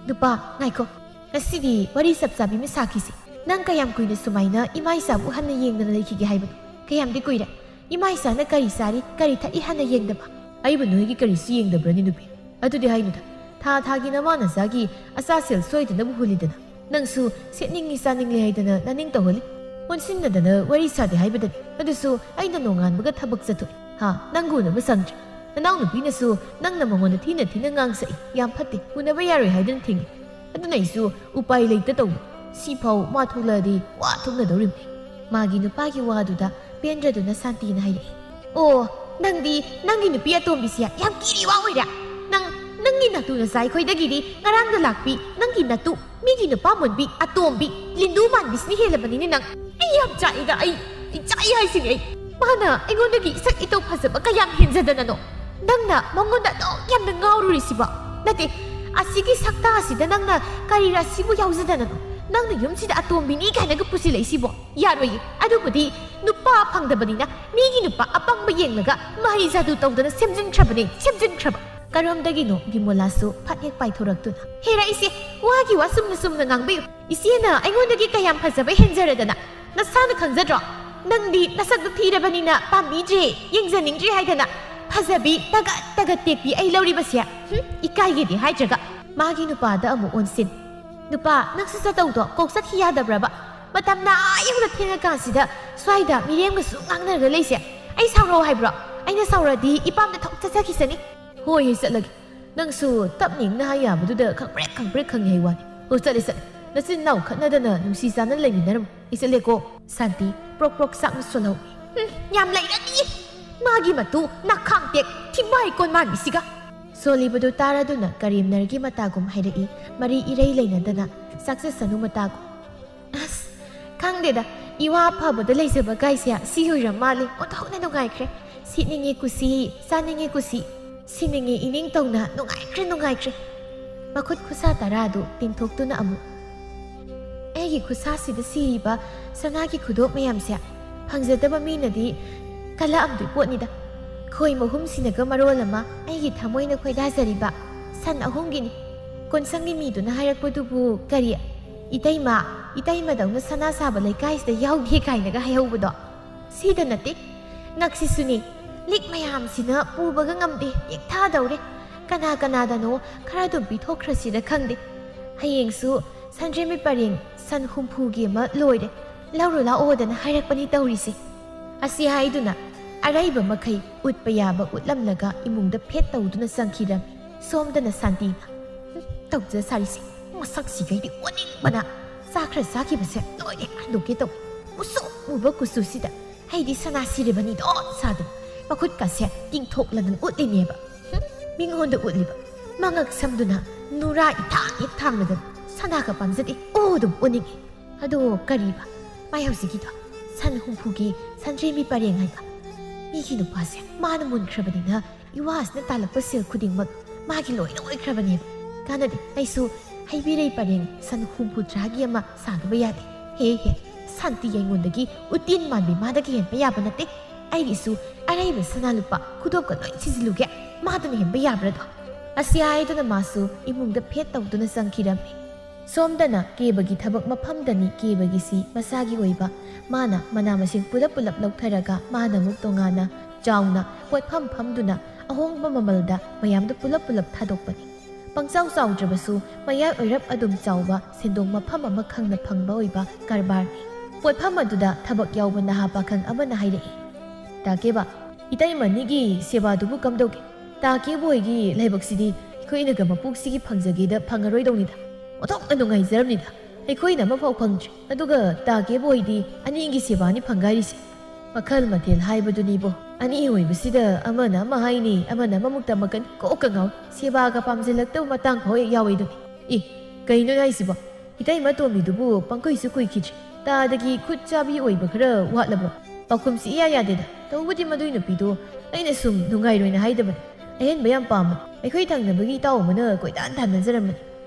"ꯅꯨꯄꯥ, ꯉꯥꯏꯈꯣ꯫ ꯉꯁꯤꯗꯤ ꯋꯥꯔꯤ ꯆꯞ ꯆꯥꯕꯤ ꯑꯃ ꯁꯥꯈꯤꯁꯤ꯫ ꯅꯪ ꯀꯌꯥꯝ ꯀꯨꯏꯅ ꯁꯨꯃꯥꯏꯅ ꯏꯃꯥ ꯏꯆꯥꯕꯨ ꯍꯟꯅ ꯌꯦꯡꯗꯅ ꯂꯩꯈꯤꯒꯦ ꯍꯥꯏꯕꯅꯣ? ꯀꯌꯥꯝꯗꯤ ꯀꯨꯏꯔꯦ? ꯏꯃꯥ ꯏꯆꯥꯅ ꯀꯔꯤ ꯆꯥꯔꯤ, ꯀꯔꯤ ꯊꯛꯏ ꯍꯥꯟꯅ ꯌꯦꯡꯗꯕ?" "ꯑꯩꯕꯨ ꯅꯣꯏꯒꯤ ꯀꯔꯤꯁꯨ ꯌꯦꯡꯗꯕ꯭ꯔꯅꯤ ꯅꯨꯄꯤ? ꯑꯗꯨꯗꯤ ꯍꯥꯏꯅꯨꯗ꯫ ꯊꯥ ꯊꯥꯒꯤ ꯅꯃꯥ ꯅꯆꯥꯒꯤ ꯑꯆꯥ ꯁꯦꯜ ꯁꯣꯏꯗꯅꯕ ꯍꯨꯜꯂꯤꯗꯅ꯫ ꯅꯪꯁꯨ ꯁꯦꯠꯅꯤꯡꯉꯤ ꯆꯥꯅꯤꯡꯂꯤ ꯍꯥꯏꯗꯅ ꯅꯅꯤꯡ ꯇꯧꯍꯜꯂꯤ꯫ ꯑꯣꯟꯁꯤꯟꯅꯗꯅ ꯋꯥꯔꯤ ꯁꯥꯗꯦ ꯍꯥꯏꯕꯗꯅꯤ꯫ ꯑꯗꯨꯁꯨ ꯑꯩꯅ ꯅꯣꯡꯉꯥꯟꯕꯒ ꯊꯕꯛ ꯆꯠꯊꯣꯛꯏ꯫ ꯍꯥ, ꯅꯪꯒ ꯎꯅꯕ ꯁꯪꯗ꯭ꯔꯦ꯫ ꯅꯅꯥꯎꯅꯨꯄꯤꯅꯁꯨ ꯅꯪꯅ ꯃꯉꯣꯟꯗ ꯊꯤꯅ ꯊꯤꯅ ꯉꯥꯡꯁꯛꯏ꯫ ꯌꯥꯝ ꯐꯠꯇꯦ꯫ ꯎꯅꯕ ꯌꯥꯔꯣꯏ ꯍꯥꯏꯗꯨꯅ ꯊꯤꯡꯉꯤ꯫ ꯑꯗꯨꯅ ꯑꯩꯁꯨ ꯎꯄꯥꯏ ꯂꯩꯇ ꯇꯧꯕ꯫ ꯁꯤꯐꯥꯎ ꯃꯥ ꯊꯣꯛꯂꯛꯑꯗꯤ ꯋꯥ ꯊꯣꯛꯅꯗꯧꯔꯤꯕꯅꯤ꯫" ꯃꯥꯒꯤ ꯅꯨꯄꯥꯒꯤ ꯋꯥꯗꯨꯗ ꯄꯦꯟꯗ꯭ꯔꯗꯨꯅ ꯁꯥꯟꯇꯤꯅ ꯍꯥꯏꯔꯛꯏ, "ꯑꯣ, ꯅꯪꯗꯤ ꯅꯪꯒꯤ ꯅꯨꯄꯤ ꯑꯇꯣꯝꯕꯤꯁꯦ ꯌꯥꯝ ꯀꯤꯔꯤ ꯋꯥ ꯑꯣꯏꯔꯦ꯫ ꯅꯪ, ꯅꯪꯒꯤ ꯅꯇꯨ ꯅꯆꯥ ꯑꯩꯈꯣꯏꯗꯒꯤꯗꯤ ꯉꯔꯥꯡꯗ ꯂꯥꯛꯄꯤ ꯅꯪꯒꯤ ꯅꯇꯨ ꯃꯤꯒꯤ ꯅꯨꯄꯥ ꯃꯣꯟꯕꯤ ꯑꯇꯣꯝꯕꯤ ꯂꯤꯟꯗꯨ ꯃꯥꯟꯕꯤꯁꯤꯅ ꯍꯦꯜꯂꯕꯅꯤꯅꯦ ꯅꯪ꯫ ꯑꯩ ꯌꯥꯝ ꯆꯥꯛꯏꯗ, ꯑꯩ, ꯑꯩ ꯆꯥꯛꯏ ꯍꯥꯏꯁꯤꯅꯦ ꯑꯩ꯫ ꯃꯥꯅ ꯑꯩꯉꯣꯟꯗꯒꯤ ꯏꯁꯛ ꯏꯇꯧ ꯐꯖꯕ ꯀꯌꯥꯝ ꯍꯦꯟꯖꯗꯅꯅꯣ? ꯅꯪꯅ ꯃꯉꯣꯟꯗ ꯑꯗꯨꯛ ꯌꯥꯝꯅ ꯉꯥꯎꯔꯨꯔꯤꯁꯤꯕꯣ? ꯅꯠꯇꯦ, ꯑꯁꯤꯒꯤ ꯁꯛꯇꯥ ꯑꯁꯤꯗ ꯅꯪꯅ ꯀꯔꯤꯔ ꯑꯁꯤꯕꯨ ꯌꯥꯎꯖꯗꯅꯅꯣ? ꯅꯪꯅ ꯌꯨꯝꯁꯤꯗ ꯑꯇꯣꯝꯕꯤꯅꯤ ꯀꯥꯏꯅꯒ ꯄꯨꯁꯤꯜꯂꯛꯏꯁꯤꯕꯣ? ꯌꯥꯔꯣꯏꯌꯦ꯫ ꯑꯗꯨꯕꯨꯗꯤ ꯅꯨꯄꯥ ꯐꯪꯗꯕꯅꯤꯅ ꯃꯤꯒꯤ ꯅꯨꯄꯥ ꯑꯄꯪꯕ ꯌꯦꯡꯂꯒ ꯃꯍꯩ ꯖꯥꯗꯨ ꯇꯧꯗꯅ ꯁꯦꯝꯖꯤꯟꯈ꯭ꯔꯕꯅꯦ, ꯁꯦꯝꯖꯤꯟꯈ꯭ꯔꯕ꯫ ꯀꯔꯣꯝꯗꯒꯤꯅꯣ ꯕꯤꯃꯣꯂꯥꯁꯨ ꯐꯠ ꯍꯦꯛ ꯄꯥꯏꯊꯣꯔꯛꯇꯨꯅ, "ꯍꯦꯔꯥ, ꯏꯆꯦ, ꯋꯥꯒꯤ ꯋꯥ ꯆꯨꯝꯅ ꯆꯨꯝꯅ ꯉꯥꯡꯕꯤꯌꯨ꯫ ꯏꯆꯦꯅ ꯑꯩꯉꯣꯟꯗꯒꯤ ꯀꯌꯥꯝ ꯐꯖꯕ ꯍꯦꯟꯖꯔꯗꯅ? ꯅꯁꯥꯅ ꯈꯪꯖꯗ꯭ꯔꯣ? ꯅꯪꯗꯤ ꯅꯁꯛꯇꯨ ꯊꯤꯔꯕꯅꯤꯅ ꯄꯥꯝꯕꯤꯗ꯭ꯔꯦ, ꯌꯦꯡꯖꯅꯤꯡꯗ꯭ꯔꯦ ꯍꯥꯏꯗꯅ ꯐꯖꯕꯤ ꯇꯒꯠ ꯇꯒꯠ ꯇꯦꯛꯄꯤ ꯑꯩ ꯂꯧꯔꯤꯕꯁꯦ꯫ ꯍꯨꯝ, ꯏꯀꯥꯏꯒꯦꯗꯤ ꯍꯥꯏꯗ꯭ꯔꯒ ꯃꯥꯒꯤ ꯅꯨꯄꯥꯗ ꯑꯃꯨꯛ ꯑꯣꯟꯁꯤꯟ꯫ ꯅꯨꯄꯥ, ꯅꯪꯁꯨ ꯆꯠꯇꯧꯗꯣ ꯀꯣꯛ ꯆꯠꯈꯤ ꯌꯥꯗꯕ꯭ꯔꯕ? ꯃꯇꯝꯅ ꯑꯥ ꯌꯧꯅ ꯊꯦꯡꯉꯀꯥꯟꯁꯤꯗ ꯁ꯭ꯋꯥꯏꯗ ꯃꯤꯔꯦꯝꯒꯁꯨ ꯉꯥꯡꯅꯔꯒ ꯂꯩꯁꯦ꯫ ꯑꯩ ꯁꯥꯎꯔꯛꯑꯣ ꯍꯥꯏꯕ꯭ꯔꯣ? ꯑꯩꯅ ꯁꯥꯎꯔꯛꯑꯗꯤ ꯏꯄꯥꯝꯗ ꯊꯣꯛ ꯆꯠꯆꯈꯤꯁꯅꯤ꯫ ꯍꯣꯏ, ꯑꯩ ꯆꯠꯂꯒꯦ꯫ ꯅꯪꯁꯨ ꯇꯞꯅ ꯏꯪꯅ ꯍꯥꯏ ꯌꯥꯕꯗꯨꯗ ꯈꯪꯄ꯭ꯔꯦꯛ ꯈꯪꯄ꯭ꯔꯦꯛ ꯈꯪꯉꯤ ꯍꯥꯏ ꯋꯥꯅꯤ꯫ ꯑꯣ, ꯆꯠꯂꯦ, ꯆꯠꯂꯦ꯫ ꯅꯆꯤꯟ ꯅꯥꯎ ꯈꯠꯅꯗꯅ ꯅꯨꯡꯁꯤ ꯆꯥꯟꯅ ꯂꯩꯃꯤꯟꯅꯔꯝꯃꯨ꯫ ꯑꯩ ꯆꯠꯂꯦꯀꯣ꯫ ꯁꯥꯟꯇꯤ ꯄ꯭ꯔꯣꯛ ꯄ꯭ꯔꯣꯛ ꯆꯥꯛꯅ ꯁꯣꯜꯍꯧꯏ꯫ ꯍꯨꯝ, ꯌꯥꯝ ꯂꯩꯔꯅꯤ꯫ ꯃꯥꯒꯤ ꯃꯇꯨ ꯅꯈꯥꯡ ꯇꯦꯛ ꯊꯤꯃꯥꯏ ꯀꯣꯟ ꯃꯥꯟꯕꯤꯁꯤꯒ꯫ ꯁꯣꯜꯂꯤꯕꯗꯨ ꯇꯥꯔꯗꯨꯅ ꯀꯔꯦꯝꯅꯔꯒꯤ ꯃꯇꯥꯒꯨꯝ ꯍꯥꯏꯔꯛꯏ, ꯃꯔꯤ ꯏꯔꯩ ꯂꯩꯅꯗꯅ꯫ ꯆꯥꯛꯆꯁꯅꯨ ꯃꯇꯥꯒꯨꯝ꯫ ꯑꯁ, ꯈꯪꯗꯦꯗ, ꯏꯋꯥ ꯑꯐꯕꯗ ꯂꯩꯖꯕ ꯀꯥꯏꯁꯦ ꯁꯤ ꯑꯣꯏꯔ ꯃꯥꯜꯂꯦ꯫ ꯑꯣꯟꯊꯣꯛꯅ ꯅꯨꯡꯉꯥꯏꯈ꯭ꯔꯦ꯫ ꯁꯦꯠꯅꯤꯡꯉꯤ ꯀꯨꯁꯤ, ꯆꯥꯅꯤꯡꯉꯤ ꯀꯨꯁꯤ, ꯁꯤꯅꯤꯡꯉꯤ ꯏꯅꯤꯡ ꯇꯧꯅ ꯅꯨꯡꯉꯥꯏꯈ꯭ꯔꯦ, ꯅꯨꯡꯉꯥꯏꯈ꯭ꯔꯦ꯫ ꯃꯈꯨꯠ ꯈꯨꯠꯁꯥ ꯇꯔꯥꯗꯨ ꯇꯤꯡꯊꯣꯛꯇꯨꯅ ꯑꯃꯨꯛ, ꯑꯩꯒꯤ ꯈꯨꯠꯁꯥꯁꯤꯗ ꯁꯤꯔꯤꯕ ꯁꯅꯥꯒꯤ ꯈꯨꯗꯣꯞ ꯃꯌꯥꯝꯁꯦ ꯐꯪꯖꯗꯕ ꯃꯤꯅꯗꯤ ꯀꯜꯂꯛꯑꯝꯗꯣꯏ ꯄꯣꯠꯅꯤꯗ꯫ ꯈꯣꯏ ꯃꯍꯨꯝꯁꯤꯅꯒ ꯃꯔꯣꯜ ꯑꯃ ꯑꯩꯒꯤ ꯊꯃꯣꯏꯅ ꯈꯣꯏꯗꯥꯖꯔꯤꯕ꯫ ꯁꯟ ꯑꯍꯨꯝꯒꯤꯅꯤ꯫ ꯀꯣꯟꯁꯪꯒꯤ ꯃꯤꯗꯨꯅ ꯍꯥꯏꯔꯛꯄꯗꯨꯕꯨ ꯀꯔꯤ? "ꯏꯇꯩꯃ, ꯏꯇꯩꯃꯗꯧꯅ ꯁꯅꯥ ꯁꯥꯕ ꯂꯩꯀꯥꯏꯁꯤꯗ ꯌꯥꯎꯗꯦ" ꯀꯥꯏꯅꯒ ꯍꯥꯏꯍꯧꯕꯗꯣ꯫ ꯁꯤꯗ ꯅꯠꯇꯦ, ꯉꯛꯁꯤꯁꯨꯅꯦ꯫ ꯂꯤꯛ ꯃꯌꯥꯝꯁꯤꯅ ꯄꯨꯕꯒ ꯉꯝꯗꯦ, ꯇꯦꯛꯊꯗꯧꯔꯦ꯫ ꯀꯅꯥ ꯀꯅꯥꯗꯅꯣ ꯈꯔ ꯑꯗꯨꯝ ꯄꯤꯊꯣꯛꯈ꯭ꯔꯁꯤꯔ ꯈꯪꯗꯦ꯫ ꯍꯌꯦꯡꯁꯨ ꯁꯟꯗ꯭ꯔꯦꯝꯕꯤ ꯄꯔꯦꯡ ꯁꯟ ꯍꯨꯝꯐꯨꯒꯤ ꯑꯃ ꯂꯣꯏꯔꯦ, ꯂꯧꯔꯨ ꯂꯥꯛꯑꯣꯗꯅ ꯍꯥꯏꯔꯛꯄꯅꯤ ꯇꯧꯔꯤꯁꯦ꯫ ꯑꯁꯤ ꯍꯥꯏꯗꯨꯅ ꯑꯔꯩꯕ ꯃꯈꯩ ꯎꯠꯄ ꯌꯥꯕ ꯎꯠꯂꯝꯂꯒ ꯏꯃꯨꯡꯗ ꯐꯦꯠ ꯇꯧꯗꯨꯅ ꯆꯪꯈꯤꯔꯝꯃꯤ꯫ ꯁꯣꯝꯗꯅ ꯁꯥꯟꯇꯤꯅ, "ꯍꯨꯝ, ꯇꯧꯖ ꯁꯥꯔꯤꯁꯦ, ꯃꯁꯛꯁꯤꯒꯩꯗꯤ ꯑꯣꯅꯤꯡꯕꯅ ꯆꯥ ꯈꯔ ꯆꯥꯈꯤꯕꯁꯦ ꯂꯣꯏꯔꯦ, ꯍꯟꯗꯣꯛꯀꯦ ꯇꯧꯏ꯫ ꯃꯨꯁꯨꯛ ꯃꯨꯕ ꯀꯨꯆꯨꯁꯤꯗ ꯑꯩꯗꯤ ꯁꯅꯥ ꯁꯤꯔꯕꯅꯤꯗꯣ" ꯁꯥꯗꯅ ꯃꯈꯨꯠꯀꯁꯦ ꯇꯤꯡꯊꯣꯛꯂꯗꯅ ꯎꯠꯂꯤꯅꯦꯕ꯫ ꯍꯨꯝ, ꯃꯤꯉꯣꯟꯗ ꯎꯠꯂꯤꯕ ꯃꯉꯛ ꯁꯝꯗꯨꯅ ꯅꯨꯔꯥ ꯏꯊꯥꯡ ꯍꯦꯛ ꯊꯥꯡꯂꯗꯅ ꯁꯅꯥꯒ ꯄꯥꯝꯖꯗꯦ, ꯑꯣ ꯑꯗꯨꯝ ꯎꯅꯤꯡꯉꯤ꯫ ꯑꯗꯣ ꯀꯔꯤꯕ ꯃꯥꯏ ꯍꯧꯖꯤꯛꯀꯤꯗꯣ? ꯁꯟ ꯍꯨꯝꯐꯨꯒꯤ ꯁꯟꯗ꯭ꯔꯦꯝꯕꯤ ꯄꯔꯦꯡ ꯍꯥꯏꯕ꯫ ꯃꯤꯒꯤ ꯅꯨꯄꯥꯁꯦ ꯃꯥꯅ ꯃꯨꯟꯈ꯭ꯔꯕꯅꯤꯅ ꯏꯋꯥꯁꯤꯅ ꯇꯥꯜꯂꯛꯄ ꯁꯦꯜ ꯈꯨꯗꯤꯡꯃꯛ ꯃꯥꯒꯤ ꯂꯣꯏꯅ ꯑꯣꯏꯈ꯭ꯔꯕꯅꯦꯕ꯫ ꯀꯥꯟꯅꯗꯦ, ꯑꯩꯁꯨ ꯍꯩꯕꯤꯔꯩ ꯄꯔꯦꯡ ꯁꯟ ꯍꯨꯝꯐꯨ ꯇꯔꯥꯒꯤ ꯑꯃ ꯁꯥꯗꯕ ꯌꯥꯗꯦ꯫ ꯍꯦ ꯍꯦ, ꯁꯥꯟꯇꯤ ꯑꯩꯉꯣꯟꯗꯒꯤ ꯎꯇꯤꯟ ꯃꯥꯟꯕꯤ ꯃꯥꯗꯒꯤ ꯍꯦꯟꯕ ꯌꯥꯕ ꯅꯠꯇꯦ꯫ ꯑꯩꯒꯤꯁꯨ ꯑꯔꯩꯕ ꯁꯅꯥ ꯂꯨꯄꯥ ꯈꯨꯗꯣꯞꯀ ꯂꯣꯏ ꯁꯤꯖꯤꯜꯂꯨꯒꯦ, ꯃꯥꯗꯨꯅ ꯍꯦꯟꯕ ꯌꯥꯕ꯭ꯔꯥꯗꯣ? ꯑꯁꯤ ꯍꯥꯏꯗꯨꯅ ꯃꯥꯁꯨ ꯏꯃꯨꯡꯗ ꯐꯦꯠ ꯇꯧꯗꯨꯅ ꯆꯪꯈꯤꯔꯝꯃꯤ꯫ ꯁꯣꯝꯗꯅ ꯀꯦꯕꯒꯤ ꯊꯕꯛ ꯃꯐꯝꯗꯅꯤ ꯀꯦꯕꯒꯤꯁꯤ ꯃꯁꯥꯒꯤ ꯑꯣꯏꯕ꯫ ꯃꯥꯅ ꯃꯅꯥ ꯃꯁꯤꯡ ꯄꯨꯂꯞ ꯄꯨꯂꯞ ꯂꯧꯊꯔꯒ ꯃꯥꯅ ꯑꯃꯨꯛ ꯇꯣꯉꯥꯟꯅ ꯆꯥꯎꯅ ꯄꯣꯠꯐꯝ ꯐꯝꯗꯨꯅ ꯑꯍꯣꯡꯕ ꯃꯃꯜꯗ ꯃꯌꯥꯝꯗ ꯄꯨꯂꯞ ꯄꯨꯂꯞ ꯊꯥꯗꯣꯛꯄꯅꯤ꯫ ꯄꯪꯆꯥꯎ ꯆꯥꯎꯗ꯭ꯔꯕꯁꯨ ꯃꯌꯥꯏ ꯑꯣꯏꯔꯞ ꯑꯗꯨꯝ ꯆꯥꯎꯕ ꯁꯦꯟꯗꯣꯡ ꯃꯐꯝ ꯑꯃ ꯈꯪꯅ ꯐꯪꯕ ꯑꯣꯏꯕ ꯀꯔꯕꯥꯔꯅꯤ꯫ ꯄꯣꯠꯐꯝ ꯑꯗꯨꯗ ꯊꯕꯛ ꯌꯥꯎꯕ ꯅꯍꯥ ꯄꯥꯈꯪ ꯑꯃꯅ ꯍꯥꯏꯔꯛꯏ, "ꯇꯥ ꯀꯦꯕ, ꯏꯇꯩꯃꯅꯤꯒꯤ ꯁꯦꯕꯥꯗꯨꯕꯨ ꯀꯝꯗꯧꯒꯦ? ꯇꯥ ꯀꯦꯕ ꯍꯣꯏꯒꯤ ꯂꯥꯏꯕꯛꯁꯤꯗꯤ ꯑꯩꯈꯣꯏꯅꯒ ꯃꯄꯣꯛꯁꯤꯒꯤ ꯐꯪꯖꯒꯦꯗ ꯐꯪꯉꯔꯣꯏꯗꯧꯅꯤꯗ꯫ ꯑꯣꯟꯊꯣꯛꯅ ꯅꯨꯡꯉꯥꯏꯖꯔꯝꯅꯤꯗ꯫ ꯑꯩꯈꯣꯏꯅ ꯑꯃꯐꯥꯎ ꯐꯪꯗ꯭ꯔꯤ꯫ ꯑꯗꯨꯒ ꯇꯥ ꯀꯦꯕ ꯍꯣꯏꯗꯤ ꯑꯅꯤꯒꯤ ꯁꯦꯕꯥꯅꯤ ꯐꯪꯒꯥꯏꯔꯤꯁꯦ꯫ ꯃꯈꯜ ꯃꯊꯦꯜ ꯍꯥꯏꯕꯗꯨꯅꯤꯕꯣ꯫ ꯑꯅꯤ ꯑꯣꯏꯕꯁꯤꯗ ꯑꯃꯅ ꯑꯃ ꯍꯥꯏꯅꯤ, ꯑꯃꯅ ꯑꯃꯃꯨꯛ ꯇꯝꯃꯛꯀꯅꯤ꯫ ꯀꯣꯛꯀ ꯉꯥꯎꯏ꯫ ꯁꯦꯕꯥꯒ ꯄꯥꯝꯖꯤꯜꯂꯛꯇꯕ ꯃꯇꯥꯡ ꯐꯥꯎ ꯍꯦꯛ ꯌꯥꯎꯏꯗꯨꯅꯤ꯫ ꯏ, ꯀꯩꯅꯣ ꯍꯥꯏꯁꯤꯕꯣ? ꯏꯇꯩꯃ ꯇꯣꯝꯕꯤꯗꯨꯕꯨ ꯄꯪꯀꯨꯏꯁꯨ ꯀꯨꯏꯈꯤꯗ꯭ꯔꯤ꯫ ꯇꯥꯗꯒꯤ ꯈꯨꯠ ꯆꯥꯕꯤ ꯑꯣꯏꯕ ꯈꯔ ꯋꯥꯠꯂꯕ꯭ꯔꯣ? ꯄꯥꯎꯈꯨꯝꯁꯤ ꯏꯌꯥ ꯌꯥꯗꯦꯗ꯫ ꯇꯧꯕꯗꯤ ꯃꯗꯨꯏ ꯅꯨꯄꯤꯗꯣ ꯑꯩꯅ ꯁꯨꯝ ꯅꯨꯡꯉꯥꯏꯔꯣꯏꯅ ꯍꯥꯏꯗꯕꯅꯤ꯫ ꯑꯍꯦꯟꯕ ꯌꯥꯝ ꯄꯥꯝꯕꯅꯤ꯫ ꯑꯩꯈꯣꯏ ꯊꯪꯅꯕꯒꯤ ꯏꯇꯥꯎ ꯑꯃꯅ ꯀꯣꯏꯇꯥꯟ ꯇꯥꯟꯅꯖꯔꯝꯕꯅꯤ꯫